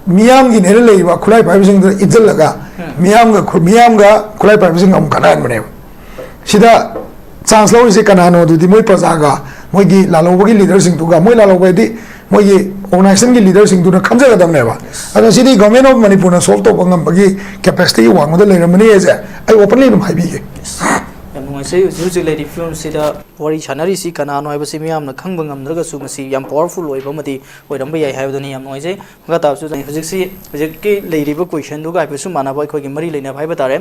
ꯃꯤꯌꯥꯝꯒꯤꯅꯦꯅ ꯂꯩꯔꯤꯕ ꯈꯨꯠꯂꯥꯏ ꯄꯥꯏꯕꯁꯤꯡꯗꯨꯗ ꯏꯟꯁꯤꯜꯂꯒ, ꯃꯤꯌꯥꯝꯒ ꯈꯨ-, ꯃꯤꯌꯥꯝꯒ ꯈꯨꯠꯂꯥꯏ ꯄꯥꯏꯕꯁꯤꯡꯒ ꯑꯃꯨꯛ ꯈꯠꯅꯍꯟꯕꯅꯦꯕ. ꯁꯤꯗ ꯆꯥꯟꯁ ꯂꯧꯔꯤꯁꯦ ꯀꯅꯥꯅꯣ ꯑꯗꯨꯗꯤ ꯃꯣꯏ ꯄ꯭ꯔꯖꯥꯒ, ꯃꯣꯏꯒꯤ ꯂꯥꯜꯍꯧꯕꯒꯤ ꯂꯤꯗꯔꯁꯤꯡꯗꯨꯒ, ꯃꯣꯏ ꯂꯥꯜꯍꯧꯕ ꯍꯥꯏꯗꯤ ꯃꯣꯏꯒꯤ organization ꯒꯤ leader ꯁꯤꯡꯗꯨꯅ ꯈꯟꯖꯒꯗꯕꯅꯦꯕ꯫ ꯑꯗꯣ ꯁꯤꯗꯤ Government of Manipur ꯅ solve ꯇꯧꯕ ꯉꯝꯕꯒꯤ capacity ꯋꯥꯡꯃꯗ ꯂꯩꯔꯝꯃꯅꯤ ꯍꯥꯏꯁꯦ ꯑꯩ openly ꯑꯗꯨꯝ ꯍꯥꯏꯕꯤꯒꯦ꯫ ꯌꯥꯝ ꯅꯨꯡꯉꯥꯏꯖꯩ꯫ ꯍꯧꯖꯤꯛ ꯍꯧꯖꯤꯛ ꯂꯩꯔꯤꯕ ꯐꯤꯕꯝꯁꯤꯗ ꯋꯥꯔꯤ ꯁꯥꯟꯅꯔꯤꯁꯤ ꯀꯅꯥꯅꯣ ꯍꯥꯏꯕꯁꯤ ꯃꯤꯌꯥꯝꯅ ꯈꯪꯕ ꯉꯝꯗ꯭ꯔꯒꯁꯨ ꯃꯁꯤ ꯌꯥꯝ powerful ꯑꯣꯏꯕ ꯑꯃꯗꯤ ꯑꯣꯏꯔꯝꯕ ꯌꯥꯏ ꯍꯥꯏꯕꯗꯨꯅꯤ꯫ ꯌꯥꯝ ꯅꯨꯡꯉꯥꯏꯖꯩ꯫ ꯃꯈꯥ ꯇꯥꯕꯁꯨ ꯍꯧꯖꯤꯛꯁꯤ ꯍꯧꯖꯤꯛꯀꯤ ꯂꯩꯔꯤꯕ question ꯗꯨꯒ ꯍꯥꯏꯐꯦꯠꯁꯨ ꯃꯥꯟꯅꯕ ꯑꯩꯈꯣꯏꯒꯤ ꯃꯔꯤ ꯂꯩꯅꯕ ꯍꯥꯏꯕ ꯇꯥꯔꯦ꯫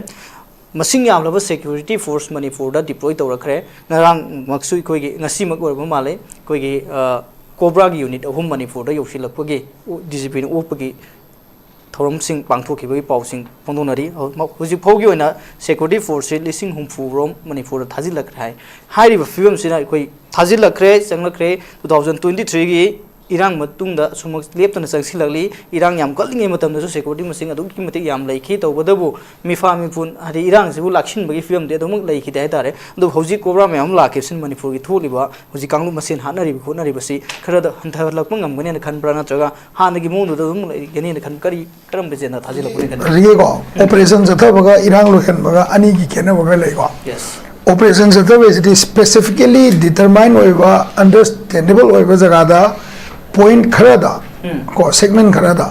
ꯃꯁꯤꯡ ꯌꯥꯝꯂꯕ security force ꯃꯅꯤꯄꯨꯔꯗ deploy ꯇꯧꯔꯛꯈ꯭ꯔꯦ꯫ ꯉꯔꯥꯡꯃꯛꯁꯨ ꯑꯩꯈꯣꯏꯒꯤ, ꯉꯁꯤꯃꯛ ꯑꯣꯏꯔꯕ ꯃꯥꯜꯂꯦ, ꯑꯩꯈꯣꯏꯒꯤ, ꯑ, COBRA ꯒꯤ unit ꯑꯍꯨꯝ ꯃꯅꯤꯄꯨꯔꯗ ꯌꯧꯁꯤꯜꯂꯛꯄꯒꯤ, ꯗꯤ ꯖꯤ ꯄꯤꯅ ꯑꯣꯛꯄꯒꯤ ꯊꯧꯔꯝꯁꯤꯡ ꯄꯥꯡꯊꯣꯛꯈꯤꯕꯒꯤ ꯄꯥꯎꯁꯤꯡ ꯐꯣꯡꯗꯣꯛꯅꯔꯤ꯫ ꯍꯧ-, ꯍꯧꯖꯤꯛ ꯐꯥꯎꯒꯤ ꯑꯣꯏꯅ security force ꯁꯤ ꯂꯤꯁꯤꯡ ꯍꯨꯝꯐꯨ ꯔꯣꯝ ꯃꯅꯤꯄꯨꯔꯗ ꯊꯥꯖꯤꯜꯂꯛꯈ꯭ꯔꯦ ꯍꯥꯏ꯫ ꯍꯥꯏꯔꯤꯕ ꯐꯤꯕꯝꯁꯤꯅ ꯑꯩꯈꯣꯏ ꯊꯥꯖꯤꯜꯂꯛꯈ꯭ꯔꯦ, ꯆꯪꯂꯛꯈ꯭ꯔꯦ꯫ Two thousand twenty three ꯒꯤ ꯏꯔꯥꯡ ꯃꯇꯨꯡꯗ ꯑꯁꯨꯝꯃꯛ ꯂꯦꯞꯇꯅ ꯆꯪꯁꯤꯜꯂꯛꯂꯤ꯫ ꯏꯔꯥꯡ ꯌꯥꯝ ꯀꯜꯂꯤꯉꯩ ꯃꯇꯝꯗꯁꯨ security ꯃꯁꯤꯡ ꯑꯗꯨꯛꯀꯤ ꯃꯇꯤꯛ ꯌꯥꯝ ꯂꯩꯈꯤ꯫ ꯇꯧꯕꯇꯕꯨ ꯃꯤꯐꯥ ꯃꯤꯄꯨꯟ, ꯍꯥꯏꯗꯤ ꯏꯔꯥꯡꯁꯤꯕꯨ ꯂꯥꯛꯁꯤꯟꯕꯒꯤ ꯐꯤꯕꯝꯗꯤ ꯑꯗꯨꯃꯛ ꯂꯩꯈꯤꯗꯦ ꯍꯥꯏꯇꯥꯔꯦ꯫ ꯑꯗꯨꯕꯨ ꯍꯧꯖꯤꯛ COBRA ꯃꯌꯥꯝ ꯑꯃ ꯂꯥꯛꯈꯤꯕꯁꯤꯅ ꯃꯅꯤꯄꯨꯔꯒꯤ ꯊꯣꯛꯂꯤꯕ ꯍꯧꯖꯤꯛ ꯀꯥꯡꯂꯨꯞ ꯃꯁꯦꯟ ꯍꯥꯠꯅꯔꯤꯕ ꯈꯣꯠꯅꯔꯤꯕꯁꯤ ꯈꯔꯗ ꯍꯟꯊꯍꯜꯂꯛꯄ ꯉꯝꯒꯅꯦꯅ ꯈꯟꯕ꯭ꯔꯥ, ꯅꯠꯇ꯭ꯔꯒ ꯍꯥꯟꯅꯒꯤ ꯃꯑꯣꯡꯗꯨꯗ ꯑꯗꯨꯝ ꯂꯩꯒꯅꯦꯅ ꯈꯟ-, ꯀꯔꯤ, ꯀꯔꯝꯕ agenda ꯊꯥꯖꯤꯜꯂꯛꯄꯅꯦ ꯈꯟꯕ꯭ꯔꯥ? ꯍꯧꯖꯤꯛꯀꯤꯀꯣ, operation ꯆꯠꯊꯕꯒ ꯏꯔꯥꯡ ꯂꯣꯏꯍꯟꯕꯒ ꯑꯅꯤꯒꯤ ꯈꯦꯠꯅꯕ ꯈꯔ ꯂꯩꯀꯣ꯫ Yes. Operation ꯆꯠꯊꯕ ꯍꯥꯏꯁꯤꯗꯤ specifically determine ꯑꯣꯏꯕ, understandable ꯑꯣꯏꯕ ꯖꯒꯥꯗ point ꯈꯔꯗ, ꯎꯝ꯫ ꯀꯣ, segment ꯈꯔꯗ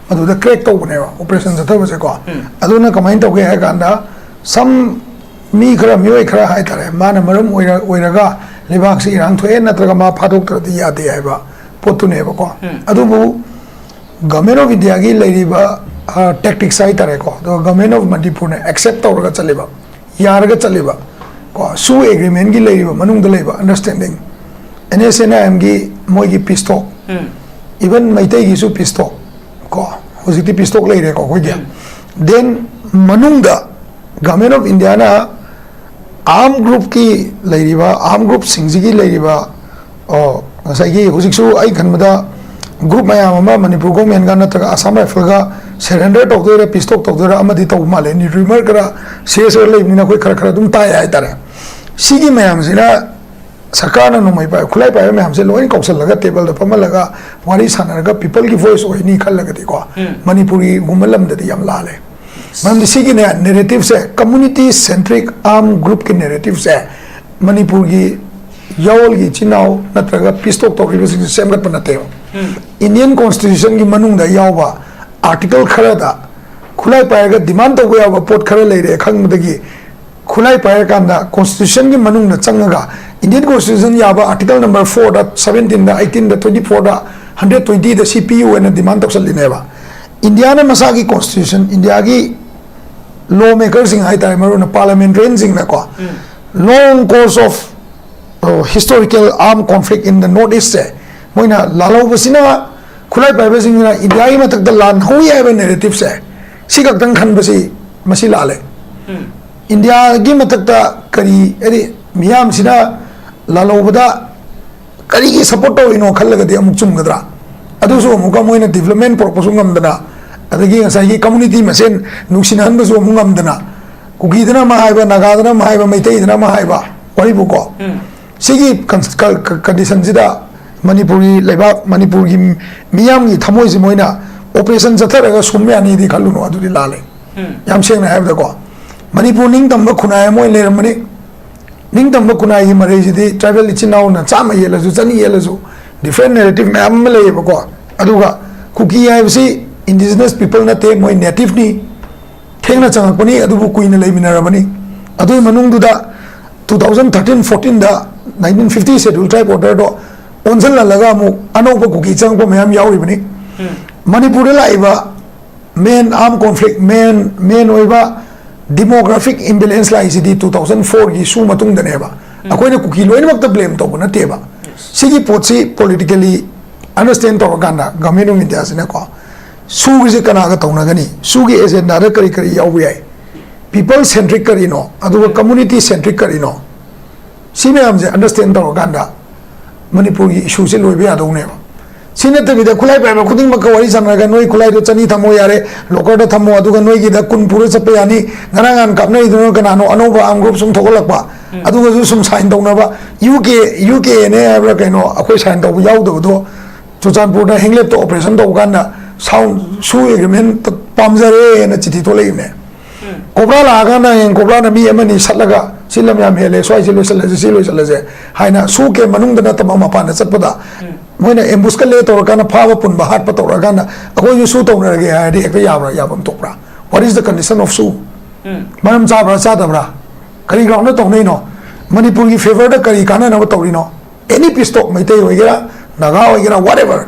ꯑꯗꯨꯗ crack ꯇꯧꯕꯅꯦꯕ operation ꯆꯠꯊꯕꯁꯦꯀꯣ꯫ ꯎꯝ꯫ ꯑꯗꯨꯅ ꯀꯃꯥꯏꯅ ꯇꯧꯒꯦ ꯍꯥꯏ ꯀꯥꯟꯗ, some ꯃꯤ ꯈꯔ, ꯃꯤꯑꯣꯏ ꯈꯔ ꯍꯥꯏꯇꯥꯔꯦ, ꯃꯥꯅ ꯃꯔꯝ ꯑꯣꯏꯔ-, ꯑꯣꯏꯔꯒ ꯂꯩꯕꯥꯛꯁꯤ ꯏꯔꯥꯡ ꯊꯣꯛꯑꯦ ꯅꯠꯇ꯭ꯔꯒ ꯃꯥ ꯐꯥꯗꯣꯛꯇ꯭ꯔꯗꯤ ꯌꯥꯗꯦ ꯍꯥꯏꯕ ꯄꯣꯠꯇꯨꯅꯦꯕꯀꯣ꯫ ꯎꯝ꯫ ꯑꯗꯨꯕꯨ Government of India ꯒꯤ ꯂꯩꯔꯤꯕ, ꯑ, tactics ꯍꯥꯏꯇꯥꯔꯦꯀꯣ, ꯑꯗꯨꯒ Government of Manipur ꯅ accept ꯇꯧꯔꯒ ꯆꯠꯂꯤꯕ, ꯌꯥꯔꯒ ꯆꯠꯂꯤꯕ, ꯀꯣ, ꯁꯨ agreement ꯀꯤ ꯂꯩꯔꯤꯕ, ꯃꯅꯨꯡꯗ ꯂꯩꯕ understanding, NSCN IM ꯒꯤ ꯃꯣꯏꯒꯤ peace talk, ꯎꯝ꯫ even ꯃꯩꯇꯩꯒꯤꯁꯨ peace talk, ꯀꯣ, ꯍꯧꯖꯤꯛꯇꯤ peace talk ꯂꯩꯔꯦꯀꯣ ꯑꯩꯈꯣꯏꯒꯤ꯫ ꯎꯝ꯫ Then ꯃꯅꯨꯡꯗ Government of India ꯅ arm group ꯀꯤ ꯂꯩꯔꯤꯕ, arm group ꯁꯤꯡꯁꯤꯒꯤ ꯂꯩꯔꯤꯕ, ꯑꯣ, ꯉꯁꯥꯏꯒꯤ ꯍꯧꯖꯤꯛꯁꯨ ꯑꯩ ꯈꯟꯕꯗ group ꯃꯌꯥꯝ ꯑꯃ ꯃꯅꯤꯄꯨꯔ government ꯒ ꯅꯠꯇ꯭ꯔꯒ Assam Rifle ꯒ surrender ꯇꯧꯗꯣꯏꯔꯥ, peace talk ꯇꯧꯗꯣꯏꯔꯥ ꯑꯃꯗꯤ ꯇꯧꯕ ꯃꯥꯜꯂꯦ꯫ Rumor ꯈꯔ ꯁꯤꯔꯤꯌꯁ ꯑꯣꯏꯅ ꯂꯩꯕꯅꯤꯅ ꯑꯩꯈꯣꯏ ꯈꯔ ꯈꯔ ꯑꯗꯨꯝ ꯇꯥꯏ ꯍꯥꯏꯇꯥꯔꯦ꯫ ꯁꯤꯒꯤ ꯃꯌꯥꯝꯁꯤꯅ ꯁꯔꯀꯥꯔꯅ ꯅꯣꯡꯃꯩ ꯄꯥꯏ-, ꯈꯨꯠꯂꯥꯏ ꯄꯥꯏꯕ ꯃꯌꯥꯝꯁꯦ ꯂꯣꯏꯅ ꯀꯧꯁꯜꯂꯒ table ꯗ ꯐꯝꯍꯜꯂꯒ ꯋꯥꯔꯤ ꯁꯥꯟꯅꯔꯒ people ꯒꯤ voice ꯑꯣꯏꯅꯤ ꯈꯜꯂꯒꯗꯤꯀꯣ, ꯎꯝ꯫ ꯃꯅꯤꯄꯨꯔꯒꯤꯒꯨꯝꯕ ꯂꯝꯗꯗꯤ ꯌꯥꯝ ꯂꯥꯜꯂꯦ꯫ ꯃꯔꯝꯗꯤ ꯁꯤꯒꯤꯅꯦ narrative ꯁꯦ, community centric arm group ꯀꯤ narrative ꯁꯦ ꯃꯅꯤꯄꯨꯔꯒꯤ ꯌꯥꯑꯣꯜꯒꯤ ꯏꯆꯤꯟ ꯏꯅꯥꯎ ꯅꯠꯇ꯭ꯔꯒ peace talk ꯇꯧꯔꯤꯕꯁꯤꯡꯁꯦ ꯁꯦꯝꯒꯠꯄ ꯅꯠꯇꯦꯕ꯫ Indian Constitution ꯒꯤ ꯃꯅꯨꯡꯗ ꯌꯥꯎꯕ article ꯈꯔꯗ ꯈꯨꯠꯂꯥꯏ ꯄꯥꯏꯔꯒ demand ꯇꯧꯕ ꯌꯥꯕ ꯄꯣꯠ ꯈꯔ ꯂꯩꯔꯦ ꯈꯪꯕꯗꯒꯤ, ꯈꯨꯠꯂꯥꯏ ꯄꯥꯏꯔꯀꯥꯟꯗ Constitution ꯒꯤ ꯃꯅꯨꯡꯗ ꯆꯪꯉꯒ Indian Constitution ꯌꯥꯕ article number four ꯗ, seventeen ꯗ, eighteen ꯗ, twenty four ꯗ, hundred twenty ꯗ ꯁꯤ ꯄꯤꯌꯨ ꯍꯥꯏꯅ demand ꯇꯧꯁꯜꯂꯤꯅꯦꯕ꯫ ꯏꯟꯗꯤꯌꯥꯅ ꯃꯁꯥꯒꯤ Constitution, ꯏꯟꯗꯤꯌꯥꯒꯤ law maker ꯁꯤꯡ ꯍꯥꯏꯇꯥꯔꯦ, ꯃꯔꯨ ꯑꯣꯏꯅ parliamentarian ꯁꯤꯡꯅꯀꯣ, long course of historical armed conflict in the North East ꯁꯦ ꯃꯣꯏꯅ ꯂꯥꯜꯍꯧꯕꯁꯤꯅ, ꯈꯨꯠꯂꯥꯏ ꯄꯥꯏꯕꯁꯤꯡꯅ ꯏꯟꯗꯤꯌꯥꯒꯤ ꯃꯊꯛꯇ ꯂꯥꯟ ꯍꯧꯏ ꯍꯥꯏꯕ narrative ꯁꯦ ꯁꯤ ꯈꯛꯇꯪ ꯈꯟꯕꯁꯤ ꯃꯁꯤ ꯂꯥꯜꯂꯦ꯫ ꯏꯟꯗꯤꯌꯥꯒꯤ ꯃꯊꯛꯇ ꯀꯔꯤ, ꯍꯥꯏꯗꯤ ꯃꯤꯌꯥꯝꯁꯤꯅ ꯂꯥꯜꯍꯧꯕꯗ ꯀꯔꯤꯒꯤ support ꯇꯧꯔꯤꯅꯣ ꯈꯜꯂꯒꯗꯤ ꯑꯃꯨꯛ ꯆꯨꯝꯒꯗ꯭ꯔꯥ? ꯑꯗꯨꯁꯨ ꯑꯃꯨꯛꯀ ꯃꯣꯏꯅ development ꯄꯨꯔꯛꯄꯁꯨ ꯉꯝꯗꯅ, ꯑꯗꯒꯤ ꯉꯁꯥꯏꯒꯤ community ꯃꯁꯦꯟ ꯅꯨꯡꯁꯤꯅꯍꯟꯕꯁꯨ ꯑꯃꯨꯛ ꯉꯝꯗꯅ, ꯀꯨꯀꯤꯗꯅ ꯑꯃ ꯍꯥꯏꯕ, ꯅꯥꯒꯥꯗꯅ ꯑꯃ ꯍꯥꯏꯕ, ꯃꯩꯇꯩꯗꯅ ꯑꯃ ꯍꯥꯏꯕ, ꯋꯥꯔꯤꯕꯨꯀꯣ꯫ ꯁꯤꯒꯤ ꯀꯟ-, ꯀ-, ꯀ-, condition ꯁꯤꯗ ꯃꯅꯤꯄꯨꯔꯤ ꯂꯩꯕꯥꯛ, ꯃꯅꯤꯄꯨꯔꯒꯤ ꯃꯤꯌꯥꯝꯒꯤ ꯊꯃꯣꯏꯁꯤ ꯃꯣꯏꯅ operation ꯆꯠꯊꯔꯒ ꯁꯨꯝ ꯌꯥꯅꯤꯗꯤ ꯈꯜꯂꯨꯅꯨ, ꯑꯗꯨꯗꯤ ꯂꯥꯜꯂꯦ꯫ ꯌꯥꯝ ꯁꯦꯡꯅ ꯍꯥꯏꯕꯗꯀꯣ, ꯃꯅꯤꯄꯨꯔ ꯅꯤꯡꯇꯝꯕ ꯈꯨꯟꯅꯥꯏ ꯑꯃ ꯑꯣꯏꯅ ꯂꯩꯔꯝꯕꯅꯤ꯫ ꯅꯤꯡꯇꯝꯕ ꯈꯨꯟꯅꯥꯏꯒꯤ ꯃꯔꯩꯁꯤꯗꯤ tribal ꯏꯆꯤꯟ ꯏꯅꯥꯎꯅ ꯆꯥꯝꯃ ꯌꯦꯜꯂꯁꯨ, ꯆꯅꯤ ꯌꯦꯜꯂꯁꯨ, different narrative ꯃꯌꯥꯝ ꯑꯃ ꯂꯩꯌꯦꯕꯀꯣ꯫ ꯑꯗꯨꯒ ꯀꯨꯀꯤ ꯍꯥꯏꯕꯁꯤ indigenous people ꯅꯠꯇꯦ, ꯃꯣꯏ native ꯅꯤ꯫ ꯊꯦꯡꯅ ꯆꯪꯉꯛꯄꯅꯤ, ꯑꯗꯨꯕꯨ ꯀꯨꯏꯅ ꯂꯩꯃꯤꯟꯅꯔꯕꯅꯤ꯫ ꯑꯗꯨꯒꯤ ꯃꯅꯨꯡꯗꯨꯗ two thousand thirteen fourteen ꯗ nineteen fifty Scheduled Tribe Order ꯗꯣ ꯑꯣꯟꯁꯤꯜꯍꯜꯂꯒ ꯑꯃꯨꯛ ꯑꯅꯧꯕ ꯀꯨꯀꯤ ꯆꯪꯉꯛꯄ ꯃꯌꯥꯝ ꯌꯥꯎꯔꯤꯕꯅꯤ꯫ ꯃꯅꯤꯄꯨꯔꯗ ꯂꯥꯛꯏꯕ main armed conflict, main, main ꯑꯣꯏꯕ demographic imbalance ꯂꯥꯛꯏꯁꯤꯗꯤ two thousand four ꯒꯤ ꯁꯨ ꯃꯇꯨꯡꯗꯅꯦꯕ꯫ ꯑꯩꯈꯣꯏꯅ ꯀꯨꯀꯤ ꯂꯣꯏꯅꯃꯛꯇ blame ꯇꯧꯕ ꯅꯠꯇꯦꯕ꯫ ꯁꯤꯒꯤ ꯄꯣꯠꯁꯤ politically understand ꯇꯧꯔꯀꯥꯟꯗ Government of India ꯁꯤꯅꯀꯣ, ꯁꯨꯒꯤꯁꯦ ꯀꯅꯥꯒ ꯇꯧꯅꯒꯅꯤ, ꯁꯨꯒꯤ agenda ꯗ ꯀꯔꯤ ꯀꯔꯤ ꯌꯥꯎꯕ ꯌꯥꯏ, people centric ꯀꯔꯤꯅꯣ, ꯑꯗꯨꯒ community centric ꯀꯔꯤꯅꯣ, ꯁꯤ ꯃꯌꯥꯝꯁꯦ understand ꯇꯧꯔꯀꯥꯟꯗ ꯃꯅꯤꯄꯨꯔꯒꯤ issue ꯁꯦ ꯂꯣꯏꯕ ꯌꯥꯗꯧꯅꯦꯕ꯫ ꯁꯤ ꯅꯠꯇꯕꯤꯗ ꯈꯨꯠꯂꯥꯏ ꯄꯥꯏꯕ ꯈꯨꯗꯤꯡꯃꯛꯀ ꯋꯥꯔꯤ ꯁꯥꯟꯅꯔꯒ, "ꯅꯣꯏ ꯈꯨꯠꯂꯥꯏꯗꯣ ꯆꯅꯤ ꯊꯝꯃꯣ ꯌꯥꯔꯦ, locker ꯗ ꯊꯝꯃꯣ, ꯑꯗꯨꯒ ꯅꯣꯏꯒꯤꯗ ꯀꯨꯟ ꯄꯨꯔ ꯆꯠꯄ ꯌꯥꯅꯤ, ꯉꯔꯥꯡ ꯅꯍꯥꯟ ꯀꯥꯞꯅꯔꯤꯗꯨꯅ ꯀꯅꯥꯅꯣ, ꯑꯅꯧꯕ armed group ꯁꯨꯝ ꯊꯣꯛꯂꯛꯄ, ꯑꯗꯨꯒꯁꯨ ꯁꯨꯝ sign ꯇꯧꯅꯕ", U K, U K N A ꯍꯥꯏꯕ꯭ꯔꯥ ꯀꯩꯅꯣ, ꯑꯩꯈꯣꯏ sign ꯇꯧꯕ ꯌꯥꯎꯗꯕꯗꯣ, ꯆꯨꯔꯆꯥꯟꯄꯨꯔꯗ ꯍꯦꯡꯂꯦꯠꯇ operation ꯇꯧꯕ ꯀꯥꯟꯗ ꯁꯥꯎ-, ꯁꯨ agreement ꯄꯥꯝꯖꯔꯦꯅ ꯆꯤꯊꯤ ꯊꯣꯛꯂꯛꯏꯕꯅꯦ꯫ ꯀꯣꯕ꯭ꯔꯥ ꯂꯥꯛꯑꯀꯥꯟꯗ ꯍꯌꯦꯡ ꯀꯣꯕ꯭ꯔꯥꯅ ꯃꯤ ꯑꯃꯅꯤ ꯁꯠꯂꯒ, "ꯁꯤ ꯂꯝ ꯌꯥꯝ ꯍꯦꯜꯂꯦ, ꯁ꯭ꯋꯥꯏꯁꯤ ꯂꯣꯏꯁꯤꯜꯂꯁꯦ, ꯁꯤ ꯂꯣꯏꯁꯤꯜꯂꯁꯦ" ꯍꯥꯏꯅ ꯁꯨ ꯀꯦ ꯃꯅꯨꯡꯗ ꯅꯠꯇꯕ ꯃꯄꯥꯟꯗ ꯆꯠꯄꯗ, ꯃꯣꯏꯅ ꯑꯦꯝꯕꯨꯁꯀ ꯂꯦ ꯇꯧꯔꯀꯥꯟꯗ ꯐꯥꯕ ꯄꯨꯟꯕ ꯍꯥꯠꯄ ꯇꯧꯔꯛꯑꯀꯥꯟꯗ ꯑꯩꯈꯣꯏꯁꯨ ꯁꯨ ꯇꯧꯅꯔꯒꯦ ꯍꯥꯏꯔꯗꯤ ꯍꯦꯛꯇ ꯌꯥꯕ꯭ꯔꯥ? ꯌꯥꯐꯝ ꯊꯣꯛꯄ꯭ꯔꯥ? What is the condition of ꯁꯨ? ꯎꯝ꯫ ꯃꯔꯝ ꯆꯥꯕ꯭ꯔꯥ ꯆꯥꯗꯕ꯭ꯔꯥ? ꯀꯔꯤ ꯒ꯭ꯔꯥꯎꯟꯗ ꯇꯧꯅꯩꯅꯣ? ꯃꯅꯤꯄꯨꯔꯒꯤ ꯐꯦꯚꯔꯗ ꯀꯔꯤ ꯀꯥꯟꯅꯅꯕ ꯇꯧꯔꯤꯅꯣ? ꯑꯦꯅꯤ ꯄꯤꯁ ꯇꯣꯛ, ꯃꯩꯇꯩ ꯑꯣꯏꯒꯦꯔꯥ, ꯅꯥꯒꯥ ꯑꯣꯏꯒꯦꯔꯥ, whatever,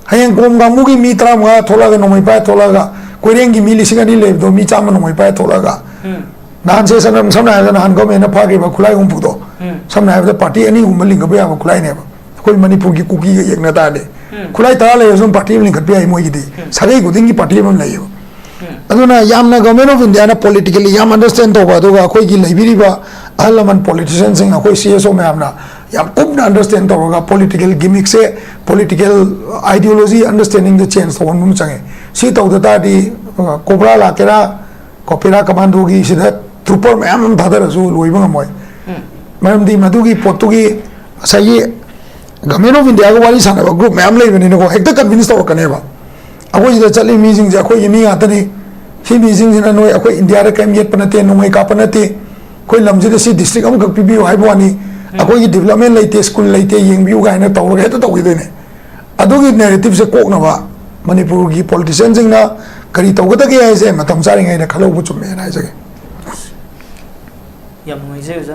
ꯍꯌꯦꯡ ꯀꯣꯝ ꯀꯥꯡꯕꯨꯒꯤ ꯃꯤ ꯇꯔꯥꯃꯉꯥ ꯊꯣꯛꯂꯛꯑꯒ, ꯅꯣꯡꯃꯩ ꯄꯥꯏꯔ ꯊꯣꯛꯂꯛꯑꯒ, ꯀꯣꯏꯔꯦꯡꯒꯤ ꯃꯤ ꯂꯤꯁꯤꯡ ꯑꯅꯤ ꯂꯩꯕꯗꯣ ꯃꯤ ꯆꯥꯝꯃ ꯅꯣꯡꯃꯩ ꯄꯥꯏꯔ ꯊꯣꯛꯂꯛꯑꯒ, ꯎꯝ꯫ ꯅꯍꯥꯟ ꯁꯦ ꯁꯝꯅ, ꯁꯝꯅ ꯍꯥꯏꯔꯕꯗ ꯅꯍꯥꯟ ꯒꯣꯔꯃꯦꯟꯅ ꯐꯥꯈ꯭ꯔꯤꯕ ꯈꯨꯠꯂꯥꯏ ꯍꯨꯝꯐꯨꯗꯣ, ꯎꯝ꯫ ꯁꯝꯅ ꯍꯥꯏꯔꯕꯗ ꯄꯥꯔꯇꯤ ꯑꯅꯤ ꯑꯍꯨꯝꯕ ꯂꯤꯡꯈꯠꯄ ꯌꯥꯕ ꯈꯨꯠꯂꯥꯏꯅꯦꯕ꯫ ꯑꯩꯈꯣꯏ ꯃꯅꯤꯄꯨꯔꯒꯤ ꯀꯨꯀꯤꯒ ꯌꯦꯡꯅ ꯇꯥꯔꯗꯤ, ꯎꯝ꯫ ꯈꯨꯠꯂꯥꯏ ꯇꯔꯥ ꯂꯩꯔꯁꯨ ꯑꯗꯨꯝ ꯄꯥꯔꯇꯤ ꯑꯃ ꯂꯤꯡꯈꯠꯄ ꯌꯥꯏ ꯃꯣꯏꯒꯤꯗꯤ꯫ ꯎꯝ꯫ ꯁꯥꯒꯩ ꯈꯨꯗꯤꯡꯒꯤ ꯄꯥꯔꯇꯤ ꯑꯃ ꯂꯩꯌꯦꯕ꯫ ꯎꯝ꯫ ꯑꯗꯨꯅ ꯌꯥꯝꯅ Government of Indiaꯅ politically ꯌꯥꯝ understand ꯇꯧꯕ, ꯑꯗꯨꯒ ꯑꯩꯈꯣꯏꯒꯤ ꯂꯩꯕꯤꯔꯤꯕ ꯑꯍꯜ ꯂꯃꯟ politicianꯁꯤꯡ, ꯑꯩꯈꯣꯏ ꯁꯤ ꯑꯦꯁ ꯑꯣ ꯃꯌꯥꯝꯅ ꯌꯥꯝ ꯀꯨꯞꯅ understand ꯇꯧꯔꯒ political gimmickꯁꯦ, political ideology understandingꯗ change ꯇꯧꯍꯟꯕ ꯑꯃ ꯆꯪꯉꯦ꯫ ꯁꯤ ꯇꯧꯗ ꯇꯥꯔꯗꯤ, ꯑ, ꯀꯣꯕ꯭ꯔꯥ ꯂꯥꯛꯀꯦꯔꯥ, ꯀꯣꯄꯦꯔꯥ ꯀꯃꯥꯟꯗꯣꯒꯤ ꯁꯤꯗ trooper ꯃꯌꯥꯝ ꯑꯃ ꯊꯥꯗꯔꯁꯨ ꯂꯣꯏꯕ ꯉꯝꯃꯣꯏ꯫ ꯎꯝ꯫ ꯃꯔꯝꯗꯤ ꯃꯗꯨꯒꯤ ꯄꯣꯠꯇꯨꯒꯤ ꯉꯁꯥꯏꯒꯤ Government of Indiaꯒ ꯋꯥꯔꯤ ꯁꯥꯟꯅꯕ group ꯃꯌꯥꯝ ꯂꯩꯕꯅꯤꯅꯀꯣ, ꯍꯦꯛꯇ convince ꯇꯧꯔꯛꯀꯅꯦꯕ꯫ ꯑꯩꯈꯣꯏ ꯁꯤꯗ ꯆꯠꯂꯤ ꯃꯤꯁꯤꯡꯁꯦ ꯑꯩꯈꯣꯏꯒꯤ ꯃꯤ ꯉꯥꯛꯇꯅꯤ, ꯁꯤ ꯃꯤꯁꯤꯡꯁꯤꯅ ꯅꯣꯏ ꯑꯩꯈꯣꯏ ꯏꯟꯗꯤꯌꯥꯗ ꯀꯔꯤꯝ ꯌꯦꯠꯄ ꯅꯠꯇꯦ, ꯅꯣꯡꯃꯩ ꯀꯥꯞꯄ ꯅꯠꯇꯦ, ꯑꯩꯈꯣꯏ ꯂꯝꯁꯤꯗ ꯁꯤ district ꯑꯃꯈꯛ ꯄꯤꯕꯤꯌꯨ ꯍꯥꯏꯕ ꯋꯥꯅꯤ, ꯎꯝ꯫ ꯑꯩꯈꯣꯏꯒꯤ development ꯂꯩꯇꯦ, school ꯂꯩꯇꯦ, ꯌꯦꯡꯕꯤꯌꯨ ꯀꯥꯏꯅ ꯇꯧꯔꯒ ꯍꯦꯛꯇ ꯇꯧꯈꯤꯗꯣꯏꯅꯦ꯫ ꯑꯗꯨꯒꯤ narrativeꯁꯦ ꯀꯣꯛꯅꯕ ꯃꯅꯤꯄꯨꯔꯒꯤ politicianꯁꯤꯡꯅ ꯀꯔꯤ ꯇꯧꯒꯗꯒꯦ ꯍꯥꯏꯁꯦ ꯃꯇꯝ ꯆꯥꯔꯤꯉꯩꯗ ꯈꯜꯍꯧꯕ ꯆꯨꯝꯃꯦꯅ ꯍꯥꯏꯖꯒꯦ꯫ ꯌꯥꯝ ꯅꯨꯡꯉꯥꯏꯖꯩ ꯑꯣꯖꯥ꯫